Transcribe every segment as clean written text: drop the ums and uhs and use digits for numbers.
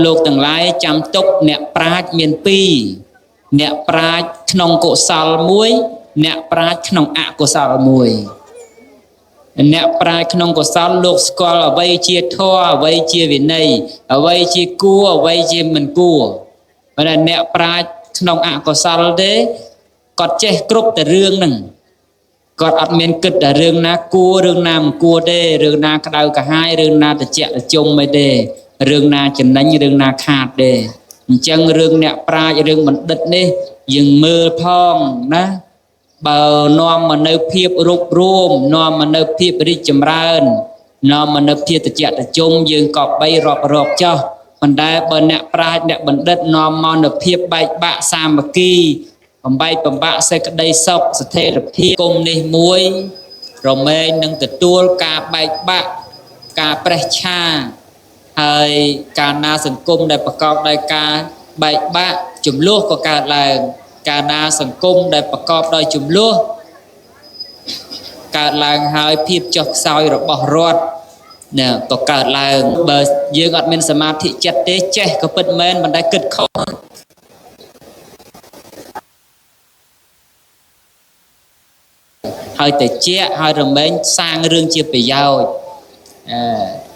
លោកទាំងឡាយចាំទុកអ្នកប្រាជ្ញមានពីរអ្នកប្រាជ្ញក្នុងកុសលមួយអ្នកប្រាជ្ញក្នុងអកុសលមួយអ្នកប្រាជ្ញក្នុងកុសលលោកស្គាល់អ្វីជាធម៌អ្វីជាវិន័យអ្វីជាគួរអ្វីជាមិនគួរប៉ុន្តែអ្នកប្រាជ្ញក្នុងអកុសលទេគាត់ចេះគ្រប់តែរឿងហ្នឹងគាត់អត់មានគិតតែរឿងណាគួររឿងណាមិនគួរទេរឿងណាក្តៅក្រហាយរឿងណាត្រជាក់ត្រជុំអីទេរឿងណាចំណេញរឿងណាខាតទេអញ្ចឹងរឿងអ្នកប្រាជ្ញរឿងបណ្ឌិតនេះយើងមើលផងណាបើនាំមកនៅភាពរួបរួមនាំមកនៅភាពរីកចម្រើននាំមកនៅភាពត្រជាក់ត្រជុំយើងក៏បីរាប់រកចោះប៉ុន្តែបើអ្នកប្រាជ្ញអ្នកបណ្ឌិតនាំមកនៅភាពបែកបាក់សាមគ្គីបំបែកបំបាក់សេចក្តីសុខស្ថិរភាពគុំនេះមួយរមែងនឹងទទួលការបែកបាក់ការប្រេះឆាហើយកាលណាសង្គមដែលប្រកបដោយការបែកបាក់ចំនួនក៏កើតឡើងកាលណាសង្គមដែលប្រកបដោយចំនួនកើតឡើងហើយភាពចុះខ្សោយរបស់រដ្ឋណាក៏កើតឡើងបើយើងអត់មានសមាធិចិត្តទេចេះក៏ពិតមែនមិនដែលគិតខុសហើយតែជាហើយរមែងសាងរឿងជាប្រយោជន៍អឺ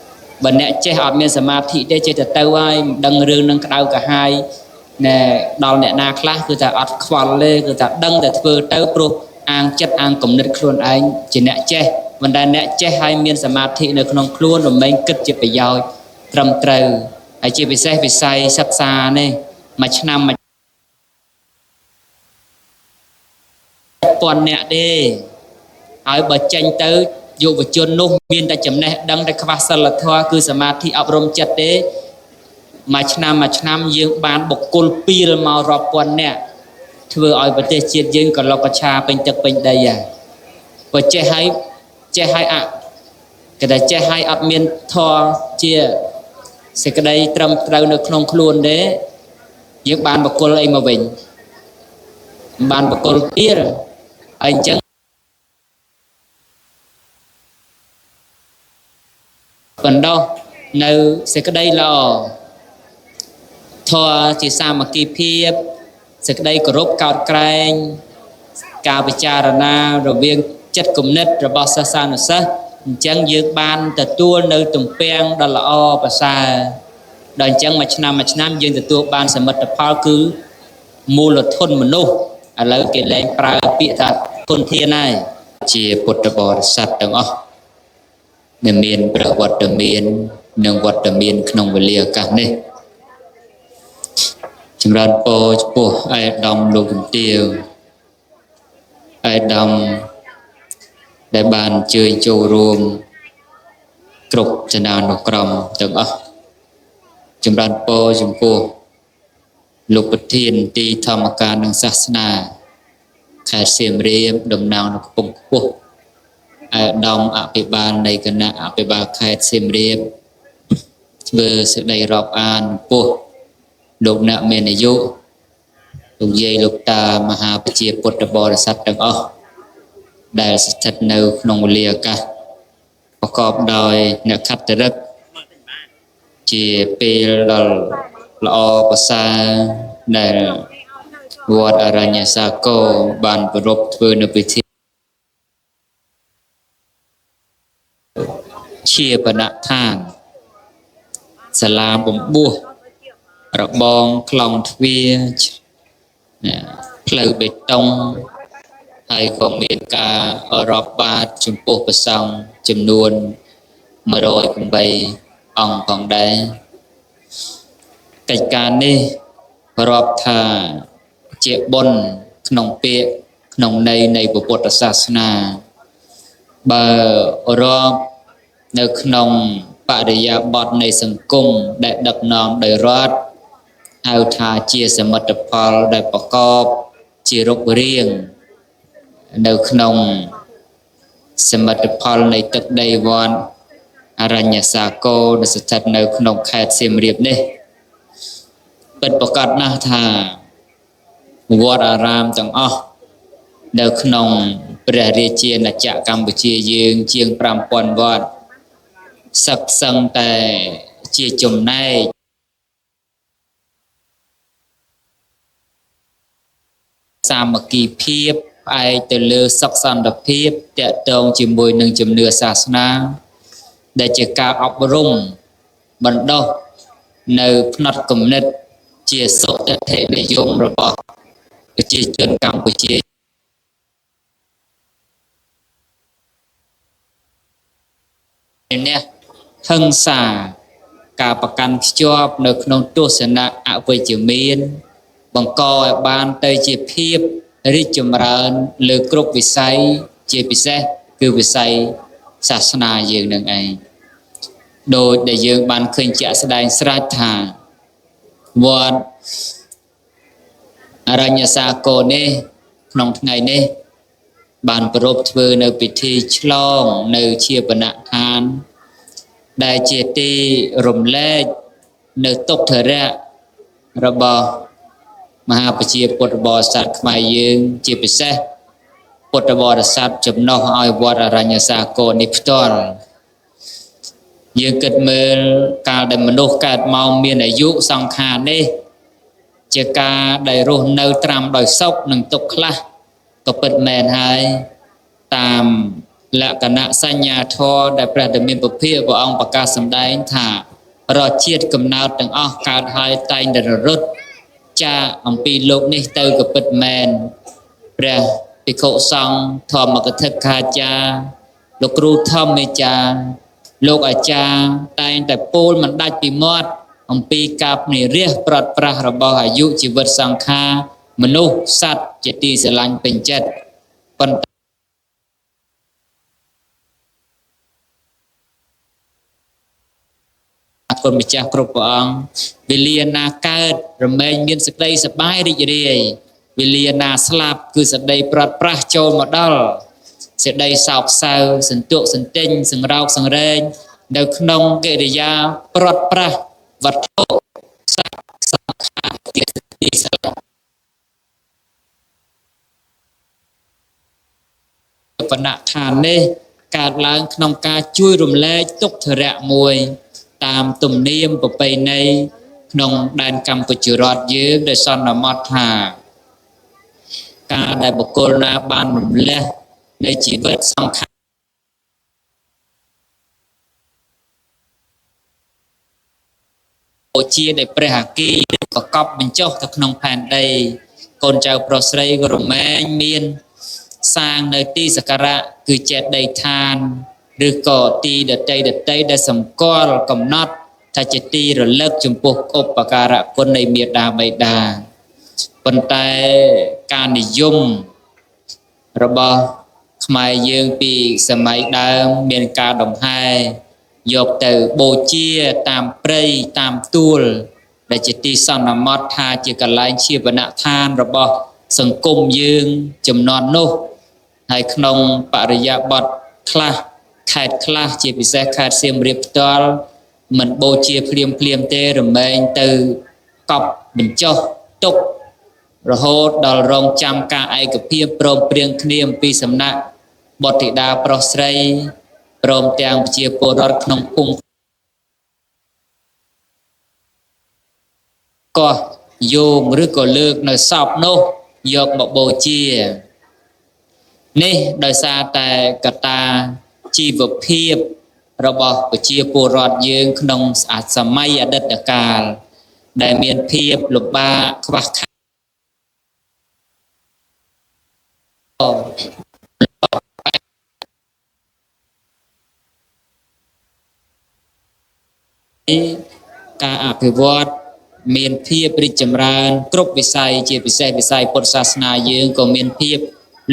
បើអ្នកចេះអត់មានសមាធិទេចេះតែទៅហើយមិនដឹងរឿងនឹងក្តៅក្រហាយណែដល់អ្នកណាខ្លះគឺថាអត់ខ្វល់ទេគឺថាដឹងតែធ្វើទៅព្រោះអាងចិត្តអាងគំនិតខ្លួនឯងជាអ្នកចេះមិនដែលអ្នកចេះហើយមានសមាធិនៅក្នុងខ្លួនរមែងគិតជាប្រយោជន៍ត្រឹមត្រូវហើយជាពិសេសវិស័យសិក្សានេះមួយឆ្នាំមួយពាន់អ្នកទេហើយបើចេញទៅយុវជននោះមានតែចំណេះដឹងតែខ្វះសិលធម៌គឺសមាធិអប់រំចិត្តទេមួយឆ្នាំមួយឆ្នាំយើងបានបុគ្គលពីលមករាប់ពាន់អ្នកធ្វើឲ្យប្រទេសជាតិយើងក៏លកឆាពេញទឹកពេញដីហើយបើចេះហើយចេះហើយអគេតែចេះហើយអត់មានធម៌ជាសេចក្តីត្រឹមត្រូវនៅក្នុងខ្លួនទេយើងបានបុគ្គលអីមកវិញបានបុគ្គលពីលហើយអញ្ចឹងបណ្ដោះនៅសេចក្តីល្អធម៌ជាសាមគ្គីភាពសេចក្តីគោរពកោតក្រែងការពិចារណារវាងចិត្តគំនិតរបស់សិស្សានុសិស្សអញ្ចឹងយើងបានទទួលនៅទំពាំងដ៏ល្អប្រសើរដល់អញ្ចឹងមួយឆ្នាំមួយឆ្នាំយើងទទួលបានសមិទ្ធផលគឺមូលធនមនុស្សឥឡូវគេលែងប្រើពាក្យថាធនធានហើយជាពុទ្ធបរិស័ទទាំងអស់ដែលមានព្រះវត្តមាននិងវត្តមានក្នុងវេលាឱកាសនេះចម្រើនពរចំពោះឯកឧត្តមលោកជំទាវឯកឧត្តមដែលបានអញ្ជើញចូលរួមគ្រប់ចនានុក្រមទាំងអស់ចម្រើនពរចំពោះលោកប្រធានទីធម្មការនិងសាសនាខេត្តសៀមរាបតំណាងនៅកំពង់ខ្ពស់ឯកឧត្តមអភិបាលនៃគណៈអភិបាលខេត្តសៀមរាបធ្វើសេចក្តីរាប់អានចំពោះលោកអ្នកមានអាយុលោកយាយលោកតាមហាប្រជាពុទ្ធបរិស័ទទាំងអស់ដែលស្ថិតនៅក្នុងវេលាឱកាសប្រកបដោយអ្នកខត្តរិកជាពេលដ៏ល្អប្រសើរដែលវត្តអរញ្ញសាគរបានប្រារព្ធធ្វើនៅពិធីជាបណដ្ឋានសាលាបំពោះរបងក្លងទ្វារផ្លូវបេតុងហើយក៏មានការរាប់បាតចំពោះព្រះសង្ឃចំនួន108អង្គផងដែរកិច្ចការនេះរាប់ថាជាបុណ្យក្នុងពាក្យក្នុងន័យនៃពុទ្ធសាសនាបើរាប់នៅក្នុងបរិយាបថនៃសង្គមដែលដឹកនាំដោយរដ្ឋហៅថាជាសមិទ្ធផលដែលប្រកបជារូបរាងនៅក្នុងសមិទ្ធផលនៃទឹកដីវត្តអរញ្ញសាគរដែលស្ថិតនៅក្នុងខេត្តសៀមរាបនេះពិតប្រាកដណាស់ថាវត្តអារាមទាំងអស់នៅក្នុងព្រះរាជាណាចក្រកម្ពុជាយើងជាង5000វត្តសឹកសឹងតែជាចំណែក សាមគ្គីភាពផ្អែកទៅលើសុខសន្តិភាពតកតងជាមួយនឹងជំនឿសាសនាដែលជាការអប់រំបណ្ដុះនៅផ្នត់គំនិតជាសុទិដ្ឋិនិយមរបស់ប្រជាជនកម្ពុជានេះហិង្សាការប្រកាន់ខ្ជាប់នៅក្នុងទស្សនៈអវិជ្ជមានបង្កឲ្យបានទៅជាភាពរីកចម្រើនលើគ្រប់វិស័យជាពិសេសគឺវិស័យសាសនាយើងនឹងឯងដោយដែលយើងបានឃើញជាក់ស្ដែងស្រេចថាវត្តអរញ្ញសាគរនេះក្នុងថ្ងៃនេះបានប្រារព្ធធ្វើនៅពិធីឆ្លងនៅជាបណដ្ឋានដែលជាទីរំលែកនៅទុក្ខធរៈរបស់មហាប្រជាពុទ្ធបរិស័ទខ្មែរយើងជាពិសេសពុទ្ធបរិស័ទចំណុះឲ្យវត្តអរញ្ញសាគរនេះផ្ទាល់យើងគិតមើលកាលដែលមនុស្សកើតមកមានអាយុសង្ខារនេះជាការដែលរស់នៅត្រាំដោយសុខនិងទុក្ខខ្លះក៏ពិតមែនហើយតាមលក្ខណៈសញ្ញាធម៌ដែលព្រះដ៏មានពុទ្ធព្រះអង្គប្រកាសសម្ដែងថារជាតិកំណើតទាំងអស់កើតហើយតែងតែរត់ចាកអំពីលោកនេះទៅក៏ពិតមែនព្រះភិក្ខុសង្ឃធម្មកថាខាចារ្យលោកគ្រូធម្មេចារ្យលោកអាចារ្យតែងតែពោលមិនដាច់ពីមាត់អំពីការនិរះប្រត់ប្រាស់របស់អាយុជីវិតសង្ខារមនុស្សសត្វជាទីស្រឡាញ់ពេញចិត្តប៉ុន្តែគុណម្ចាស់គ្រប់ព្រះអង្គវេលាណាកើតរមែងមានសេចក្តីសប្បាយរីករាយវេលាណាស្លាប់គឺសេចក្តីប្រត់ប្រាស់ចូលមកដល់សេចក្តីសោកសៅសន្ទុកសន្ទិញសង្រោកសង្រេងនៅក្នុងកិរិយាប្រត់ប្រាស់វត្ថុសត្វសង្ខារជាទីស្រឡាញ់បណដ្ឋាននេះកើតឡើងក្នុងការជួយរំលែកទុក្ខធរៈមួយតាមទំនៀមប្រពៃណីក្នុងដែនកម្ពុជារដ្ឋយើងដែលសន្មតថាការដែលបុគ្គលណាបានរំលះនៃជីវិតសង្ខារជាដែលព្រះអគីក៏កប់បញ្ចុះទៅក្នុងផែនដីកូនចៅប្រុសស្រីក៏រមែងមានសាងនៅទីសក្ការៈគឺចេតិយដ្ឋានឬក៏ទីដតីដតីដែលសម្គាល់កំណត់ថាជាទីរលឹកចំពោះឧបការៈគុណនៃមេដាបិតាប៉ុន្តែការនិយមរបស់ខ្មែរយើងពីសម័យដើមមានការដង្ហែយកទៅបូជាតាមព្រៃតាមទួលដែលជាទីសន្មតថាជាកន្លែងជាវនដ្ឋានរបស់សង្គមយើងចំនួននោះហើយក្នុងបរិយាបថខ្លះខេត្តខ្លះជាពិសេសខេត្តសៀមរាបផ្ទាល់មិនបូជាភ្លាមភ្លាមទេរមែងទៅកប់បញ្ចុះទុករហូតដល់រងចាំការឯកភាពព្រមព្រៀងគ្នាអំពីសំណាក់បុត្រធីតាប្រុសស្រីព្រមទាំងប្រជាពលរដ្ឋក្នុងភូមិកោះយោងឬក៏លើកនៅសពនោះយកមកបូជានេះដោយសារតែកត្តាជីវភាពរបស់ប្រជាពលរដ្ឋយើងក្នុងសម័យអតីតកាលដែលមានភាពលំបាកខ្វះខាតការអភិវឌ្ឍមានភាពរីកចម្រើនគ្រប់វិស័យជាពិសេសវិស័យពុទ្ធសាសនាយើងក៏មានភាព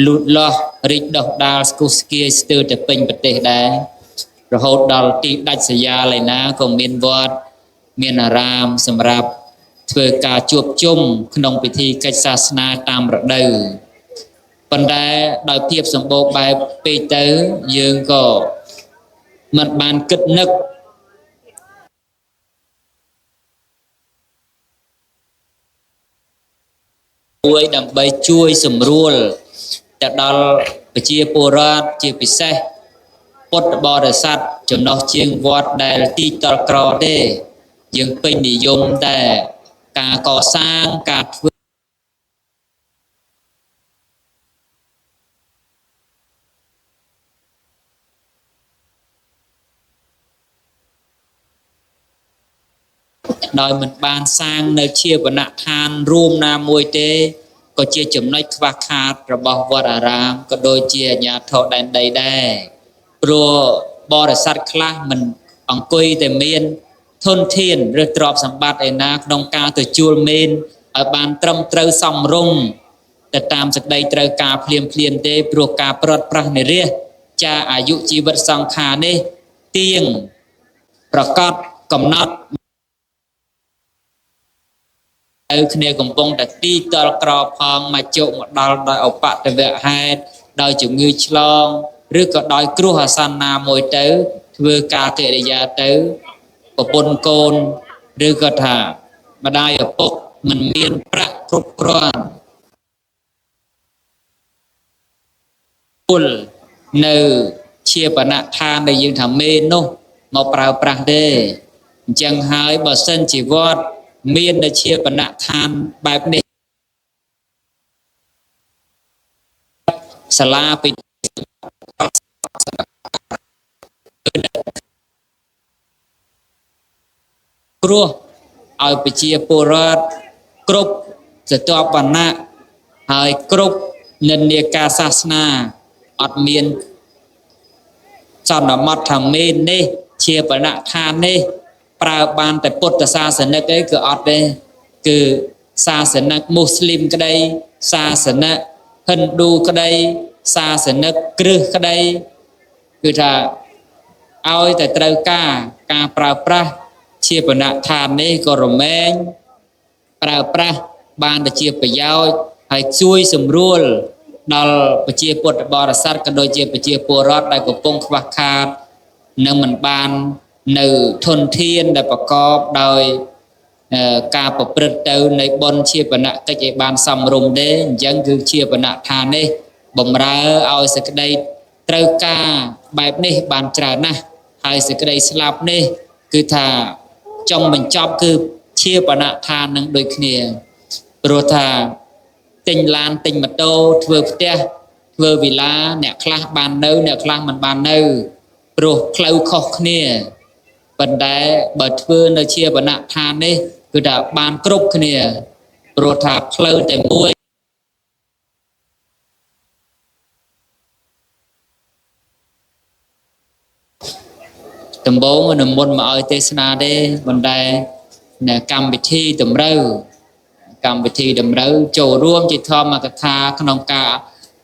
លូតលាស់រីកដុះដាលស្គុះស្គាយស្ទើរតែពេញប្រទេសដែររហូតដល់ទីដាច់ស្រយាលឯណាក៏មានវត្តមានអារាមសម្រាប់ធ្វើការជួបជុំក្នុងពិធីកិច្ចសាសនាតាមរដូវប៉ុន្តែដោយភាពសម្បូរបែបពេកទៅយើងក៏មិនបានគិតនឹកមួយដើម្បីជួយសម្រួលទៅដល់ប្រជាពលរដ្ឋជាពិសេសពុទ្ធបរិស័ទចំណោះជាងវត្តដែលទីតល់ក្រទេយើងពេញនិយមតែការកសាងការធ្វើ ដោយមិនបានសាងនៅជាវនឋានរួមណាមួយទេក៏ជាចំណុចខ្វះខាតរបស់វត្តអារាមក៏ដូចជាអាជ្ញាធរដែនដីដែរព្រោះបរិស័ទខ្លះមិនអង្គុយតែមានធនធានឬទ្រព្យសម្បត្តិឯណាក្នុងការទៅជួលមេនឲ្យបានត្រឹមត្រូវសមរម្យទៅតាមសេចក្តីត្រូវការភ្លាមភ្លាមទេព្រោះការប្រត់ប្រាស់និរះចាអាយុជីវិតសង្ខារនេះទៀងប្រកបកំណត់នៅគ្នាកំពុងតែទីតលក្រផងមកជោគមកដល់ដោយឧបតវហេតុដោយជំងឺឆ្លងឬក៏ដោយគ្រោះអាសន្នណាមួយទៅធ្វើការកិរិយាទៅប្រពន្ធកូនឬក៏ថាម្ដាយឪពុកមិនមានប្រាក់គ្រប់គ្រាន់ពលនៅជាបណដ្ឋានដែលយើងថាមេនោះមកប្រើប្រាស់ទេអញ្ចឹងហើយបើសិនជាវត្តមាននៅជាបណដ្ឋានបែបនេះសាលាពីគ្រោះឲ្យប្រជាពលរដ្ឋគ្រប់ស្រទាប់វណ្ណៈហើយគ្រប់និន្នាការសាសនាអត់មានសន្មត់ថាមេនេះជាបណដ្ឋាននេះប្រើបានតែពុទ្ធសាសនិកអីគឺអត់ទេគឺសាសនិកមូស្លីមក្តីសាសនិកហិណ្ឌូក្តីសាសនិកគ្រឹះក្តីគឺថាឲ្យតែត្រូវការការប្រើប្រាស់ជាបណដ្ឋាននេះក៏រមែងប្រើប្រាស់បានទៅជាប្រយោជន៍ហើយជួយសម្រួលដល់ប្រជាពុទ្ធបរិស័ទក៏ដូចជាប្រជាពលរដ្ឋដែលកំពុងខ្វះខាតនិងមិនបាននៅធនធានដែលប្រកបដោយការប្រព្រឹត្តទៅនៃបុណ្យជាបណកិច្ចឲ្យបានសមរម្យទេអញ្ចឹងគឺជាបណដ្ឋាននេះបំរើឲ្យសេចក្តីត្រូវការបែបនេះបានច្រើនណាស់ហើយសេចក្តីស្លាប់នេះគឺថាចុងបញ្ចប់គឺជាបណដ្ឋាននឹងដូចគ្នាព្រោះថាទិញឡានទិញម៉ូតូធ្វើផ្ទះធ្វើវិឡាអ្នកខ្លះបាននៅអ្នកខ្លះមិនបាននៅព្រោះផ្លូវខុសគ្នាប៉ុន្តែបើធ្វើនៅជាបណដ្ឋាននេះគឺថាបានគ្រប់គ្នាព្រោះថាផ្លូវតែមួយដំបូងនឹងមុនមកឲ្យទេសនាទេប៉ុន្តែនៅកម្មវិធីតម្រូវកម្មវិធីតម្រូវចូលរួមជាធម្មកថាក្នុងការ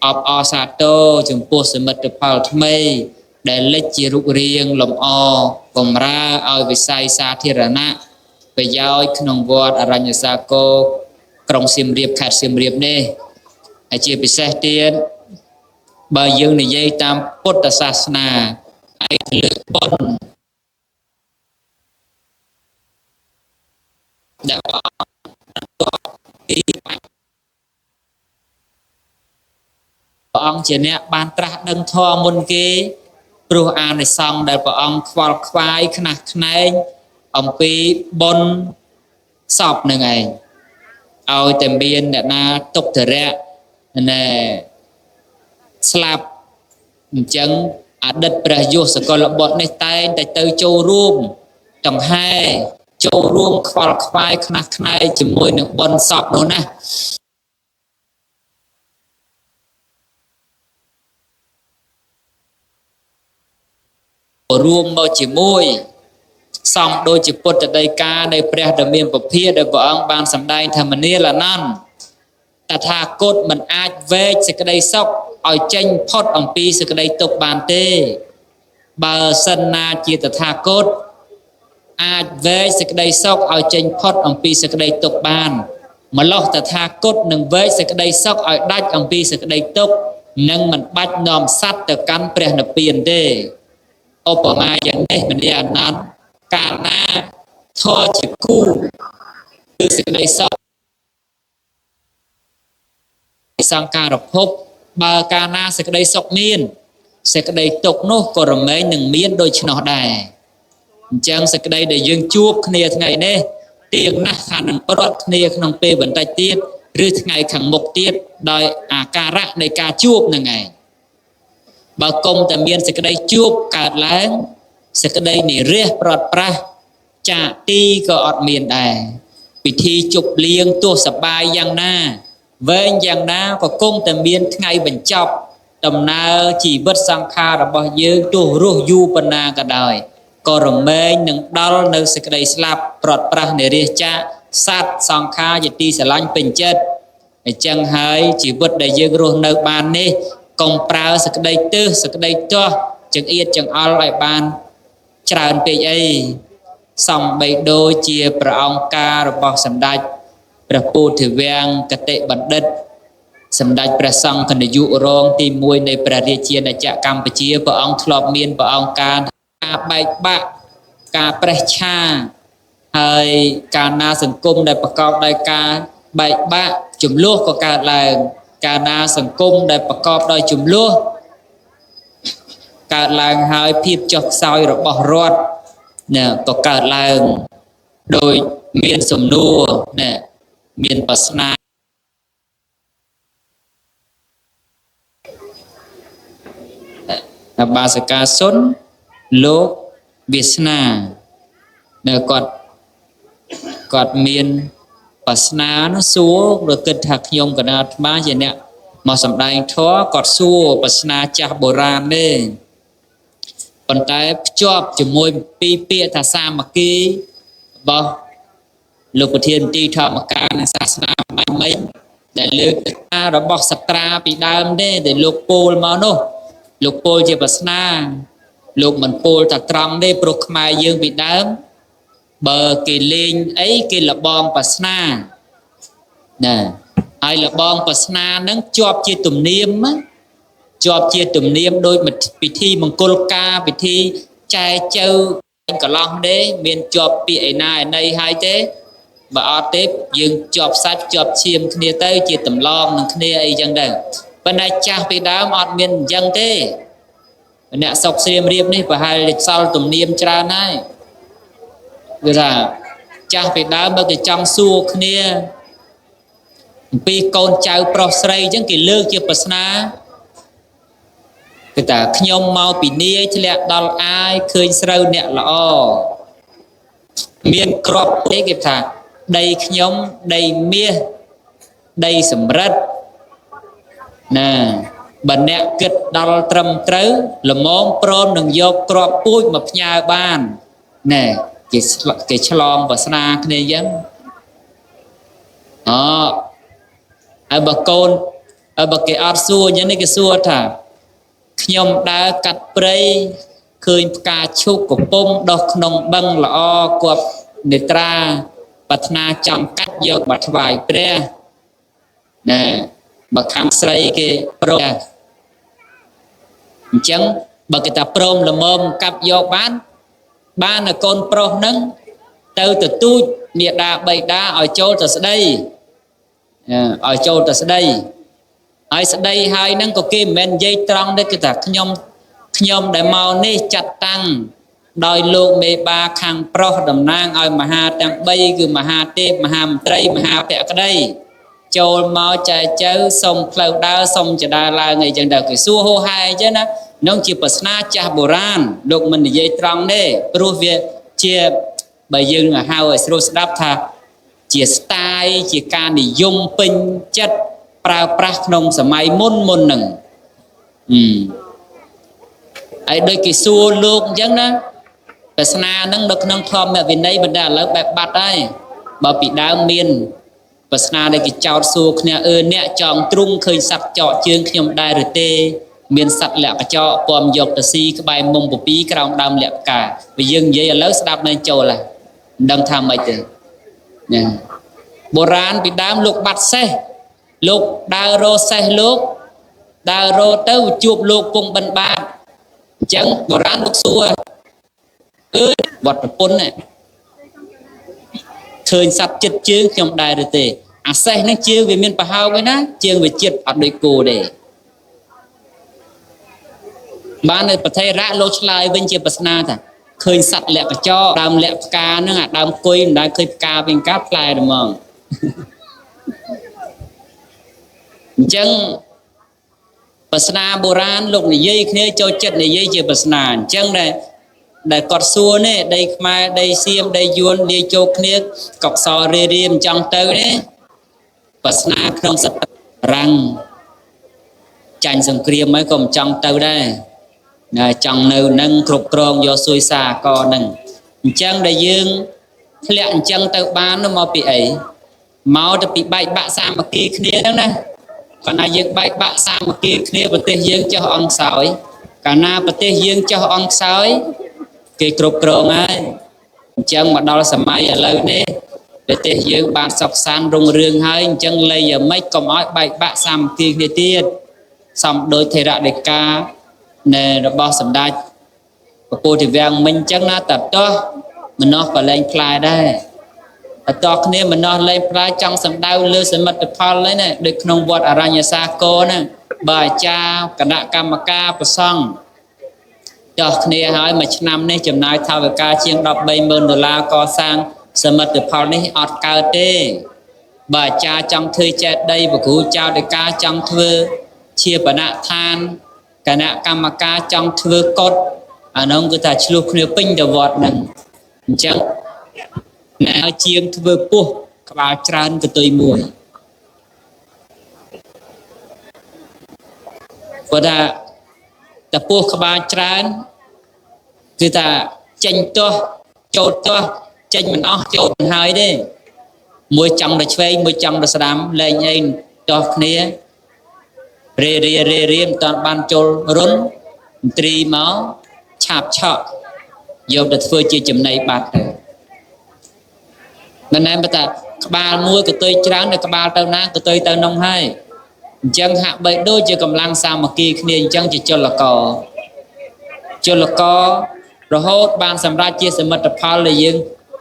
អបអរសាទរចំពោះសមិទ្ធផលថ្មីដែលលេចជារូបរាងលម្អបំរើឲ្យវិស័យសាធារណៈប្រយោជន៍ក្នុងវត្តអរញ្ញសាគរក្រុងសៀមរាបខេត្តសៀមរាបនេះហើយជាពិសេសទៀតបើយើងនិយាយតាមពុទ្ធសាសនាឯកលើបុណ្យដែលព្រះអង្គជាអ្នកបានត្រាស់ដឹងធម៌មុនគេព្រោះអានិសង្សដែលព្រះអង្គខ្វល់ខ្វាយខ្នះខ្នែងអំពីបុណ្យសពនឹងឯងឲ្យតែមានអ្នកណាទុក្ខធរៈណែស្លាប់អញ្ចឹងអតីតព្រះយុសកលបុត្រនេះតែងតែទៅចូលរួមដង្ហែចូលរួមខ្វល់ខ្វាយខ្នះខ្នែងជាមួយនឹងបុណ្យសពនោះណារួមមកជាមួយសំដូចជាពុទ្ធដីកានៃព្រះដ៏មានពភាដែលព្រះអង្គបានសម្ដែងថាមនាលអនន្តតថាគតមិនអាចវែកសេចក្តីសុខឲ្យចេញផុតអំពីសេចក្តីទុក្ខបានទេបើសិនណាជាតថាគតអាចវែកសេចក្តីសុខឲ្យចេញផុតអំពីសេចក្តីទុក្ខបានម្លោះតថាគតនឹងវែកសេចក្តីសុខឲ្យដាច់អំពីសេចក្តីទុក្ខនិងមិនបាច់នាំសត្វទៅកាន់ព្រះនិព្វានទេឧបមាយ៉ាងនេះមនាអនន្តកាលណាធម៌ជាគូគឺសេចក្តីសុខសង្ខារភពបើកាលណាសេចក្តីសុខមានសេចក្តីទុក្ខនោះក៏រមែងនឹងមានដូច្នោះដែរអញ្ចឹងសេចក្តីដែលយើងជួបគ្នាថ្ងៃនេះទៀងណាស់ថានឹងប្រត់គ្នាក្នុងពេលបន្តិចទៀតឬថ្ងៃខាងមុខទៀតដោយអាការៈនៃការជួបនឹងឯងបើគុំតែមានសេចក្តីជួបកើតឡើងសេចក្តីនិរះប្រត់ប្រាស់ ចាកទីក៏អត់មានដែរពិធីជប់លៀងទោះសបាយយ៉ាងណាវែងយ៉ាងណាក៏គង់តែមានថ្ងៃបញ្ចប់ដំណើរជីវិតសង្ខាររបស់យើងទោះរស់យូរប៉ុណ្ណាក៏ដោយក៏រមែងនឹងដល់នៅសេចក្តីស្លាប់ប្រត់ប្រាស់និរាជៈសត្វសង្ខារជាទីស្រឡាញ់ពេញចិត្តអញ្ចឹងហើយជីវិតដែលយើងរស់នៅបាននេះកុំប្រើសេចក្តីទើសសេចក្តីទាស់ចង្អៀតចង្អល់ឲ្យបានច្រើនពេកអីសំបីដូចជាព្រះអង្គការរបស់សម្ដេចព្រះពោធិវាំងគតិបណ្ឌិតសម្ដេចព្រះសង្ឃនាយករងទី1នៃព្រះរាជាណាចក្រកម្ពុជាព្រះអង្គធ្លាប់មានព្រះអង្គការការបែកបាក់ការប្រេះឆាហើយកាលណាសង្គមដែលប្រកបដោយការបែកបាក់ចំនួនក៏កើតឡើងកាលណាសង្គមដែលប្រកបដោយចំនួនកើតឡើងហើយភាពចុះខ្សោយរបស់រដ្ឋណាក៏កើតឡើងដោយមានសំណួរណាមានប្រស្នាអបាសកាសុនលោកវាសនានៅគាត់មានប្រស្នានោះសួរឬគិតថាខ្ញុំកណាអាត្មាជាអ្នកមកសម្ដែងធម៌គាត់សួរប្រស្នាចាស់បុរាណទេប៉ុន្តែភ្ជាប់ជាមួយពីរពាក្យថាសាមគ្គីរបស់លោកប្រធានទីធម្មការនិងសាសនាបាញ់មិញដែលលើកថារបស់សត្រាពីដើមទេដែលលោកពោលមកនោះលោកពោលជាប្រស្នាលោកមិនពោលតែត្រង់ទេព្រោះខ្មែរយើងពីដើមបើគេលេងអីគេលបងប្រស្នាណាហើយលបងប្រស្នានឹងជាប់ជាទំនៀមជាប់ជាទំនៀមដោយពិធីមង្គលការពិធីចែចៅកន្លោះទេមានជាប់ពាក្យឯណាឯណីហើយទេបើអត់ទេយើងជាប់សាច់ជាប់ឈាមគ្នាទៅជាតម្លងនឹងគ្នាអីចឹងដែរប៉ុន្តែចាស់ពីដើមអត់មានអញ្ចឹងទេអ្នកសុកស្រៀមរៀបនេះប្រហែលសល់ទំនៀមច្រើនហើយគឺថាចាស់ពីដើមបើគេចង់សួរគ្នាអំពីកូនចៅប្រុសស្រីអញ្ចឹងគេលើកជាប្រស្នាគឺថាខ្ញុំមកពីនាយធ្លាក់ដល់អាយឃើញស្រូវអ្នកល្អមានក្របទេគេថាដីខ្ញុំដីមាសដីសំរិទ្ធណាបើអ្នកគិតដល់ត្រឹមត្រូវល្មមព្រមនឹងយកក្របពូជមកផ្ញើបានណែគេឆ្លងប្រស្នាគ្នាអញ្ចឹងអហើយបើកូនហើយបើគេអត់សួរអញ្ចឹងនេះគេសួរថាខ្ញុំដើរកាត់ព្រៃឃើញផ្កាឈូកកំពុងដុះក្នុងបឹងល្អគប់នេត្រាប្រាថ្នាចង់កាត់យកមកថ្វាយព្រះណែបើខាងស្រីគេព្រមអញ្ចឹងបើគេថាព្រមល្មមកាប់យកបានបានកូនប្រុសហ្នឹងទៅទទូចមេដាបៃតាឲ្យចូលទៅស្ដីឲ្យចូលទៅស្ដីហើយស្ដីហើយហ្នឹងក៏គេមិនមែននិយាយត្រង់ទេគឺថាខ្ញុំដែលមកនេះចាត់តាំងដោយលោកមេបាខាងប្រុសតំណាងឲ្យមហាទាំង3គឺមហាទេពមហាមន្ត្រីមហាភក្តីចូលមកចែចៅសុំផ្លូវដើរសុំចដើឡើងអីចឹងទៅគេសួរហោហែអញ្ចឹងណានឹងជាប្រស្នាចាស់បុរាណលោកមិននិយាយត្រង់ទេព្រោះវាជាបើយើងហៅឲ្យស្រួលស្ដាប់ថាជាស្ទាយជាការនិយមពេញចិត្តប្រើប្រាស់ក្នុងសម័យមុនមុនហ្នឹងហើយដូចគេសួរលោកអញ្ចឹងណាប្រស្នាហ្នឹងនៅក្នុងធម្មវិន័យបណ្ដាឥឡូវបែបបាត់ហើយបើពីដើមមានប្រស្នាដែលគេចោទសួរគ្នាអឺអ្នកចង់ទ្រុងឃើញសត្វចកជើងខ្ញុំដែរឬទេមានសត្វលាក់កញ្ចក់ពំយកទៅស៊ីក្បែរមុំពពីក្រោមដើមលាក់ផ្កាបើយើងនិយាយឥឡូវស្ដាប់នៅចូលហើយមិនដឹងថាម៉េចទេណាបុរាណពីដើមលោកបាត់សេះលោកដើររកសេះលោកដើររកទៅជួបលោកពងបិណ្ឌបាតអញ្ចឹងបុរាណលោកសួរអឺវត្តប្រពន្ធឃើញសត្វចិត្តជើងខ្ញុំដែរឬទេអាសេះហ្នឹងជើងវាមានប្រហោងឯណាជើងវាចិត្តអត់ដូចគោទេបាននៅប្រធេរៈលោកឆ្លើយវិញជាប្រស្នាថាឃើញសត្វលាក់កញ្ចក់ដើមលាក់ផ្កាហ្នឹងអាដើមគុយមិនដែលឃើញផ្កាវិញកាផ្លែហ្មងអញ្ចឹងប្រស្នាបុរាណលោកនិយាយគ្នាចូលចិត្តនិយាយជាប្រស្នាអញ្ចឹងដែរ ដែលគាត់សួរនេះដីខ្មែរដីសៀមដីយួនលាយចូលគ្នាកកសរេរៀមចង់ទៅនេះ បាសនាក្នុងសរាំងចាញ់សង្គ្រាមហើយក៏មិនចង់ទៅដែរណាចង់នៅនឹងគ្រប់គ្រងយកសួយសាកនឹងអញ្ចឹងដែលយើងធ្លាក់អញ្ចឹងទៅបាននោះមកពីអីមកទៅពីបែកបាក់សាមគ្គីគ្នាហ្នឹងណាកាលណាយើងបែកបាក់សាមគ្គីគ្នាប្រទេសយើងចុះអង្គសោយកាលណាប្រទេសយើងចុះអង្គសោយគេគ្រប់គ្រងហើយអញ្ចឹងមកដល់សម័យឥឡូវនេះប្រទេសយើងបានសុខសាន្តរុងរឿងហើយអញ្ចឹងលៃយ៉ាងម៉េចកុំឲ្យបែកបាក់សាមគ្គីគ្នាទៀតសំដូចថេរដីកានៃរបស់សម្ដេចពពោធិវាំងមិញអញ្ចឹងណាតតោះមនោក៏លែងផ្លែដែរតតគ្នាមនោលែងផ្លែចង់សំដៅលើសមិទ្ធផលហ្នឹងណាដូចក្នុងវត្តអរញ្ញសាគរហ្នឹងបើអាចារ្យគណៈកម្មការប្រសង់ចោះគ្នាហើយមួយឆ្នាំនេះចំណាយថវិកាជាង130,000ដុល្លារកសាងសមិទ្ធផលនេះអត់កើតទេបើអាចារ្យចង់ធ្វើចេតិយប្រគ្រូចៅដីកាចង់ធ្វើជាបណដ្ឋានគណៈកម្មការចង់ធ្វើកុដអានោះគឺថាឆ្លោះគ្នាពេញទៅវត្តហ្នឹងអញ្ចឹងណែជាងធ្វើពោះក្បាលច្រើនកតុយមួយព្រោះថាតែពោះក្បាលច្រើនគឺថាចេញទាស់ចូលទាស់ចេញមិនអស់ចូលមិនហើយទេមួយចង់ទៅឆ្វេងមួយចង់ទៅស្ដាំលែងអីទាស់គ្នារេរារេរាមិនតាន់បានចូលរុនត្រីមកឆាបឆក់យកទៅធ្វើជាចំណីបាត់ទៅមិនណែបើថាក្បាលមួយកតុយច្រើននៅក្បាលទៅណាកតុយទៅនងហើយអញ្ចឹងហាក់បីដូចជាកម្លាំងសាមគ្គីគ្នាអញ្ចឹងជាចលករចលកររហូតបានសម្រេចជាសមិទ្ធផលដែលយើង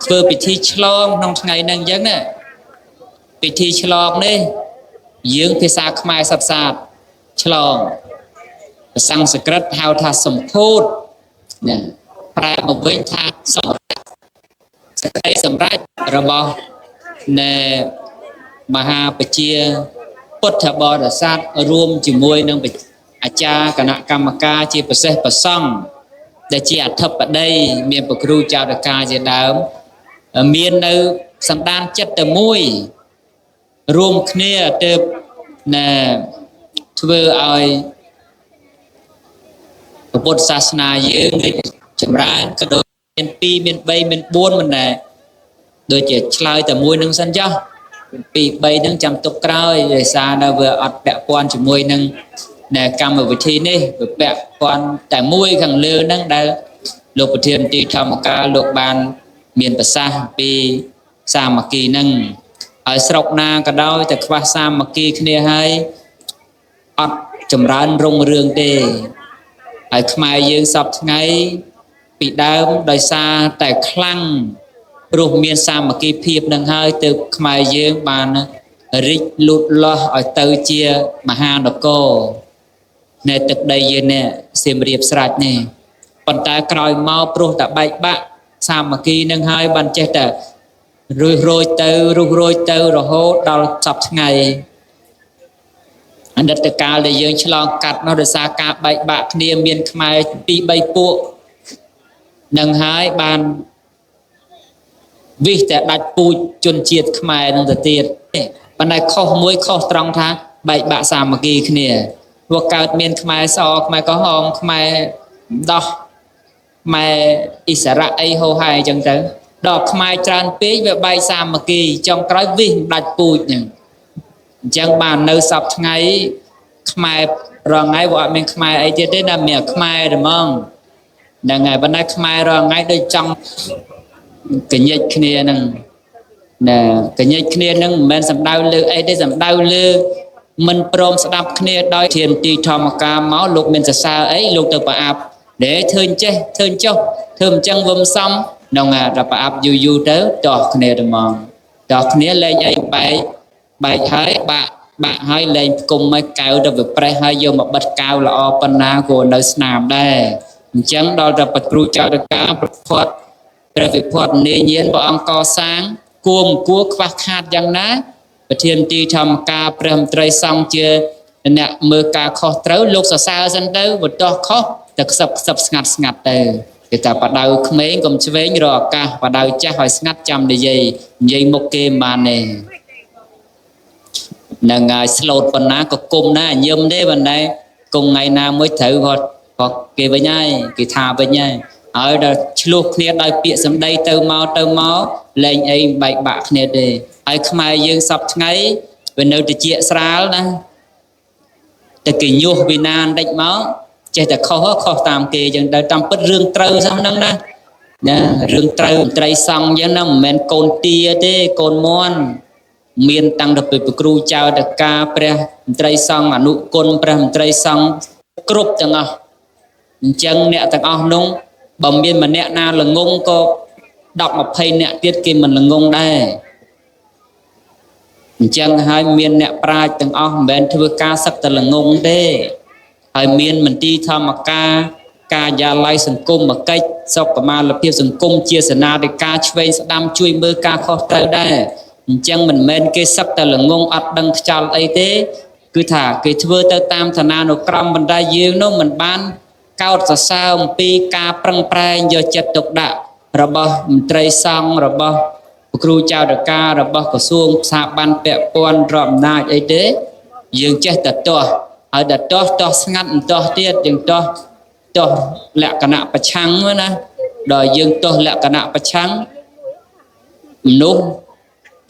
ធ្វើពិធីឆ្លងក្នុងថ្ងៃហ្នឹងអញ្ចឹងណាពិធីឆ្លងនេះយើងភាសាខ្មែរសត្វសាទឆ្លងភាសាសំស្ក្រឹតហៅថាសម្ភូតណាប្រែមកវិញថាសម្រេចសេចក្តីសម្រេចរបស់នៃមហាប្រជាពុទ្ធបរិស័ទរួមជាមួយនឹងអាចារ្យគណៈកម្មការជាពិសេសប្រសង់ដែលជាអធិបតីមានប្រគ្រូចៅដកាជាដើមមាននៅសន្តានចិត្តតែមួយរួមគ្នាទៅណែធ្វើឲ្យពុទ្ធសាសនាយើងចម្រើនក៏ដូចមាន2មាន3មាន4មិនដែរដូចជាឆ្លើយតែមួយនឹងសិនចុះ2 3នឹងចាំទុកក្រោយដោយសារនៅវាអត់ពាក់ព័ន្ធជាមួយនឹងកម្មវិធីនេះវាពាក់ព័ន្ធតែមួយខាងលើហ្នឹងដែលលោកប្រធានទីធម្មការលោកបានមានប្រសាសន៍ពីសាមគ្គីហ្នឹងហើយស្រុកណាក៏ដោយតែខ្វះសាមគ្គីគ្នាហើយអត់ចម្រើនរុងរឿងទេហើយខ្មែរយើងសពថ្ងៃពីដើមដោយសារតែខ្លាំងព្រោះមានសាមគ្គីភាពនឹងហើយទើបខ្មែរយើងបានរីកលូតលាស់ឲ្យទៅជាមហានគរនៅទឹកដីយើងនេះសៀមរាបស្រាច់នេះប៉ុន្តែក្រោយមកព្រោះតែបែកបាក់សាមគ្គីនឹងហើយបានចេះតែរុះរោយទៅរុះរោយទៅរហូតដល់សពថ្ងៃអតីតកាលដែលយើងឆ្លងកាត់នោះដោយសារការបែកបាក់គ្នាមានខ្មែរ2 3ពួកនឹងហើយបានវិសតែដាច់ពូជជនជាតិខ្មែរនឹងទៅទៀតប៉ុន្តែខុសមួយខុសត្រង់ថាបែកបាក់សាមគ្គីគ្នាព្រោះកើតមានខ្មែរសខ្មែរក្រហមខ្មែរដោះខ្មែរអិសរៈអីហោហែអញ្ចឹងទៅដល់ខ្មែរច្រើនពេកវាបែកសាមគ្គីចុងក្រោយវិសដាច់ពូជហ្នឹងអញ្ចឹងបាននៅសពថ្ងៃខ្មែររងថ្ងៃវាអត់មានខ្មែរអីទៀតទេណាមានខ្មែរតែហ្មងហ្នឹងហើយប៉ុន្តែខ្មែររងថ្ងៃដូចចង់កញិចគ្នាហ្នឹងណាកញិចគ្នាហ្នឹងមិនមែនសំដៅលើអីទេសំដៅលើមិនព្រមស្ដាប់គ្នាដោយធានទីធម្មការមកលោកមានសរសើរអីលោកទៅប្រអាប់ដែលធ្វើចេះធ្វើចុះធ្វើអញ្ចឹងវឹមសំហ្នឹងដល់ប្រអាប់យូរយូរទៅតោះគ្នាតែហ្មងតោះគ្នាលែងអីបែកបែកហើយបាក់បាក់ហើយលែងផ្គុំឲ្យកៅទៅវាប្រេះហើយយកមកបិទកៅល្អប៉ុណ្ណាក៏នៅស្នាមដែរអញ្ចឹងដល់តែប្រគ្រូចៅការប្រផាត់ព្រះវិភ័តនាញានព្រះអង្គកសាងគួរមិនគួរខ្វះខាតយ៉ាងណាប្រធានទីធម្មការព្រះមន្ត្រីសង្ឃជាអ្នកមើលការខុសត្រូវលោកសរសើរសិនទៅបើតោះខុសតែខ្សឹបខ្សឹបស្ងាត់ស្ងាត់ទៅ គេថាបដៅក្មេងកុំឆ្វេងរកឱកាសបដៅចាស់ឲ្យស្ងាត់ចាំនិយាយនិយាយមុខគេមិនបានទេនឹងហើយស្លូតប៉ុណ្ណាក៏គុំដែរញឹមទេប៉ុន្តែគង់ថ្ងៃណាមួយត្រូវគាត់គេវិញហើយគេថាវិញហើយហើយដល់ឆ្លោះគ្នាដោយពាក្យសម្ដីទៅមកទៅមកលែងអីបែកបាក់គ្នាទេហើយខ្មែរយើងសពថ្ងៃវានៅតិចស្រាលណាតែគេញុះវិណាបន្តិចមកចេះតែខុសខុសតាមគេចឹងទៅតាមពិតរឿងត្រូវសោះហ្នឹងណាណារឿងត្រូវមន្ត្រីសង្ឃចឹងណាមិនមែនកូនទាទេកូនមន់មានតាំងពីព្រះគ្រូចៅតកាព្រះមន្ត្រីសង្ឃអនុគុណព្រះមន្ត្រីសង្ឃគ្រប់ទាំងអស់អញ្ចឹងអ្នកទាំងអស់នោះបើមានម្នាក់ណាល្ងងក៏10 20អ្នកទៀតគេមិនល្ងងដែរអញ្ចឹងហើយមានអ្នកប្រាជ្ញទាំងអស់មិនមែនធ្វើការសឹកតែល្ងងទេហើយមានមន្ទីរធម្មការការិយាល័យសង្គមកិច្ចសុខុមាលភាពសង្គមជាសេនាធិការឆ្វេងស្ដាំជួយមើលការខុសត្រូវដែរអញ្ចឹងមិនមែនគេសឹកតែល្ងងអត់ដឹងខ្យល់អីទេគឺថាគេធ្វើទៅតាមឋានានុក្រមបណ្ដាយើងនោះមិនបានកោតសរសើរអំពីការប្រឹងប្រែងយកចិត្តទុកដាក់របស់មន្ត្រីសង្ឃរបស់គ្រូចៅតការបស់ក្រសួងស្ថាប័នពាក់ព័ន្ធរដ្ឋអំណាចអីទេយើងចេះតែទាស់ហើយតែទាស់ទាស់ស្ងាត់មិនទាស់ទៀតយើងទាស់ទាស់លក្ខណៈប្រឆាំងណាដល់យើងទាស់លក្ខណៈប្រឆាំងមនុស្ស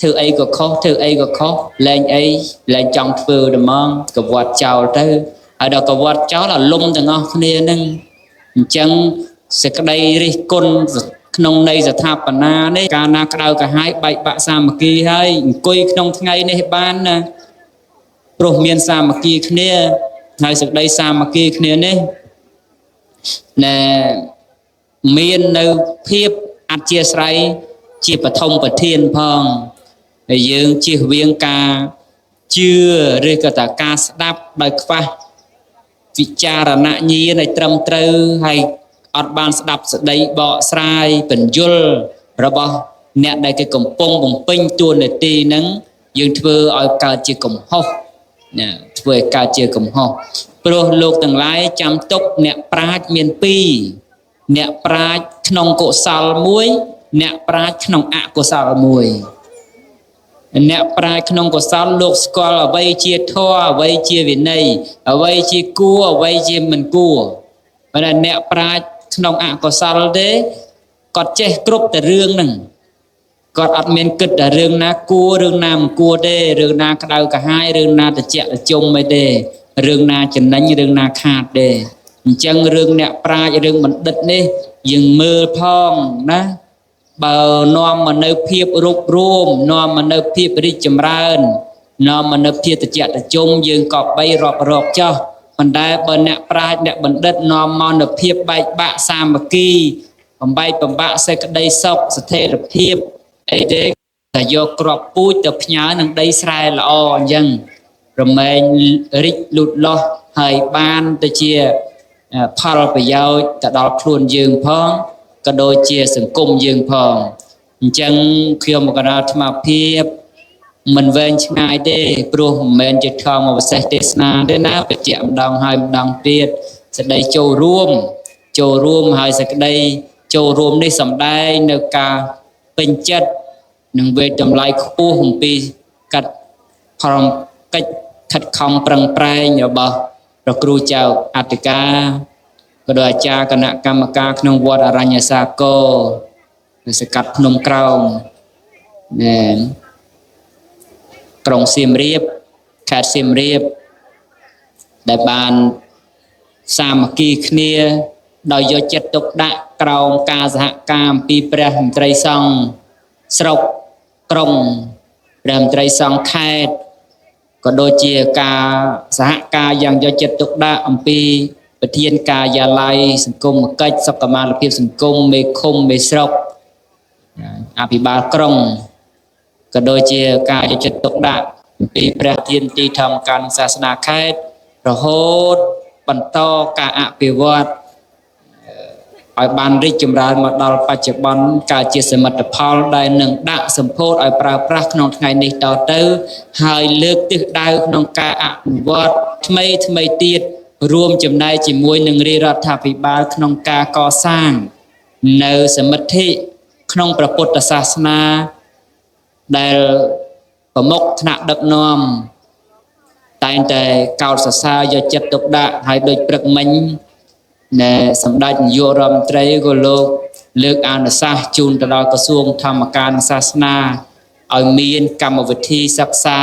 ធ្វើអីក៏ខុសធ្វើអីក៏ខុសលែងអីលែងចង់ធ្វើតែហ្មងកវត្តចោលទៅហើយដល់កវត្តចោលអាលំទាំងអស់គ្នានឹងអញ្ចឹងសេចក្តីរិះគន់ក្នុងន័យស្ថាបនានេះកាលណាក្តៅក្រហាយបែកបាក់សាមគ្គីហើយអង្គុយក្នុងថ្ងៃនេះបានណាព្រោះមានសាមគ្គីគ្នាហើយសេចក្តីសាមគ្គីគ្នានេះណែមាននៅភាពអធិស្ឋ័យជាបឋមប្រធានផងហើយយើងជៀសវាងការជឿឬក៏ថាការស្ដាប់ដោយខ្វះវិចារណញ្ញាណឲ្យត្រឹមត្រូវហើយអត់បានស្ដាប់ស្ដីបកស្រាយបញ្យលរបស់អ្នកដែលគេកំពុងបំពេញតួនាទីហ្នឹងយើងធ្វើឲ្យកើតជាកំហុសណាធ្វើឲ្យកើតជាកំហុសព្រោះលោកទាំងឡាយចាំទុកអ្នកប្រាជ្ញមានពីរអ្នកប្រាជ្ញក្នុងកុសលមួយអ្នកប្រាជ្ញក្នុងអកុសលមួយអ្នកប្រាជ្ញក្នុងកុសលលោកស្គាល់អ្វីជាធម៌អ្វីជាវិន័យអ្វីជាគួរអ្វីជាមិនគួរប៉ុន្តែអ្នកប្រាជ្ញក្នុងអកុសលទេគាត់ចេះគ្រប់តែរឿងហ្នឹងគាត់អត់មានគិតតែរឿងណាគួររឿងណាមិនគួរទេរឿងណាក្តៅក្រហាយរឿងណាត្រជាក់ត្រជុំអីទេរឿងណាចំណេញរឿងណាខាតទេអញ្ចឹងរឿងអ្នកប្រាជ្ញរឿងបណ្ឌិតនេះយើងមើលផងណាបើនាំមកនៅភាពរួបរួមនាំមកនៅភាពរីកចម្រើននាំមកនៅភាពត្រជាក់ត្រជុំយើងក៏បីរាប់រកចោះប៉ុន្តែបើអ្នកប្រាជ្ញអ្នកបណ្ឌិតនាំមកនៅភាពបែកបាក់សាមគ្គីបំបែកបំបាក់សេចក្តីសុខស្ថិរភាពអីទេតែយកគ្រាប់ពូជទៅផ្ញើនឹងដីស្រែល្អអញ្ចឹងរមែងរិចលូតលាស់ហើយបានទៅជាផលប្រយោជន៍ទៅដល់ខ្លួនយើងផងក៏ដូចជាសង្គមយើងផងអញ្ចឹងខ្ញុំកណ្ដាលអាត្មាភាពមិនវែងឆ្ងាយទេព្រោះមិនមែនជាធម្មវិសេសទេសនាទេណាបញ្ជាក់ម្ដងហើយម្ដងទៀតសេចក្តីចូលរួមហើយសេចក្តីចូលរួមនេះសំដែងនៅការពេញចិត្តនិងវេតម្លៃខ្ពស់អំពីកាត់ផលកិច្ចខិតខំប្រឹងប្រែងរបស់ព្រះគ្រូចៅអធិការក៏ដោយអាចារ្យគណៈកម្មការក្នុងវត្តអរញ្ញសាគរនៅសង្កាត់ភ្នំក្រោមណែក្រុងសៀមរាបខេត្តសៀមរាបដែលបានសាមគ្គីគ្នាដោយយកចិត្តទុកដាក់ក្រោមការសហការអំពីព្រះមន្ត្រីសង្ឃស្រុកក្រុងព្រះមន្ត្រីសង្ឃខេត្តក៏ដូចជាការសហការយ៉ាងយកចិត្តទុកដាក់អំពីប្រធានការិយាល័យសង្គមកិច្ចសុខុមាលភាពសង្គមមេឃុំមេស្រុកអភិបាលក្រុងក៏ដូចជាការយកចិត្តទុកដាក់អំពីព្រះធានទីធម្មការសាសនាខេត្តរហូតបន្តការអភិវឌ្ឍឲ្យបានរីកចម្រើនមកដល់បច្ចុប្បន្នការជាសមិទ្ធផលដែលនឹងដាក់សម្ពោធឲ្យប្រើប្រាស់ក្នុងថ្ងៃនេះតទៅហើយលើកទិសដៅក្នុងការអភិវឌ្ឍថ្មីថ្មីទៀតរួមចំណែកជាមួយនឹងរាជរដ្ឋាភិបាលក្នុងការកសាង នៅសមិទ្ធិក្នុងព្រះពុទ្ធសាសនាដែលប្រមុខថ្នាក់ដឹកនាំតែងតែកោតសរសើរយកចិត្តទុកដាក់ហើយដូចព្រឹកមិញណែសម្ដេចនាយករដ្ឋមន្ត្រីក៏លោកលើកអនុសាសន៍ជូនទៅដល់ក្រសួងធម្មការនិងសាសនាឲ្យមានកម្មវិធីសិក្សា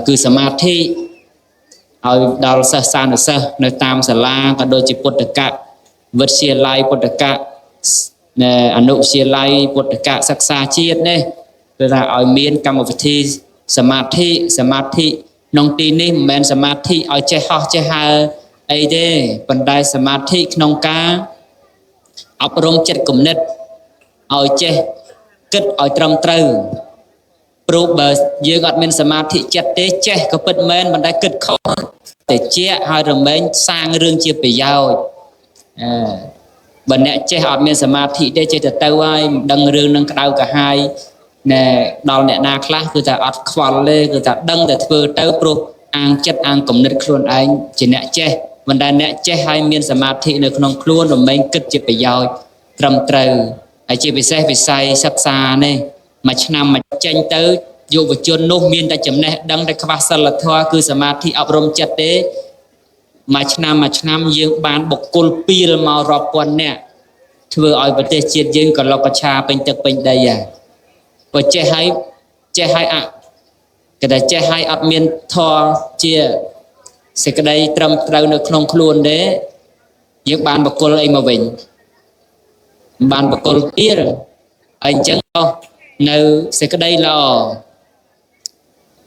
គឺសមាធិឲ្យដល់សិស្សានុសិស្សនៅតាមសាលាក៏ដូចជាពុទ្ធកវិទ្យាល័យពុទ្ធកអនុវិទ្យាល័យពុទ្ធកសិក្សាជាតិនេះគឺថាឲ្យមានកម្មវិធីសមាធិសមាធិក្នុងទីនេះមិនមែនសមាធិឲ្យចេះហោះចេះហើរអីទេប៉ុន្តែសមាធិក្នុងការអប់រំចិត្តគំនិតឲ្យចេះគិតឲ្យត្រឹមត្រូវព្រោះបើយើងអត់មានសមាធិចិត្តទេចេះក៏ពិតមែនប៉ុន្តែគិតខុសតែជាឲ្យរមែងសាងរឿងជាប្រយោជន៍អឺបើអ្នកចេះអត់មានសមាធិទេចេះតែទៅហើយមិនដឹងរឿងនឹងក្តៅក្រហាយណែដល់អ្នកណាខ្លះគឺថាអត់ខ្វល់ទេគឺថាដឹងតែធ្វើទៅព្រោះអាងចិត្តអាងគំនិតខ្លួនឯងជាអ្នកចេះប៉ុន្តែអ្នកចេះហើយមានសមាធិនៅក្នុងខ្លួនរមែងគិតជាប្រយោជន៍ត្រឹមត្រូវហើយជាពិសេសវិស័យសិក្សានេះមួយឆ្នាំមួយចេញទៅយុវជននោះមានតែចំណេះដឹងតែខ្វះសិលធម៌គឺសមាធិអប់រំចិត្តទេមួយឆ្នាំមួយឆ្នាំយើងបានបុគ្គលពីលមករាប់ពាន់នាក់ធ្វើឲ្យប្រទេសជាតិយើងក៏លកឆាពេញទឹកពេញដីហើយបើចេះហើយចេះហើយអគេតែចេះហើយអត់មានធម៌ជាសេចក្តីត្រឹមត្រូវនៅក្នុងខ្លួនទេយើងបានបុគ្គលអីមកវិញបានបុគ្គលពីលហើយអញ្ចឹងអស់នៅសេចក្តីល្អ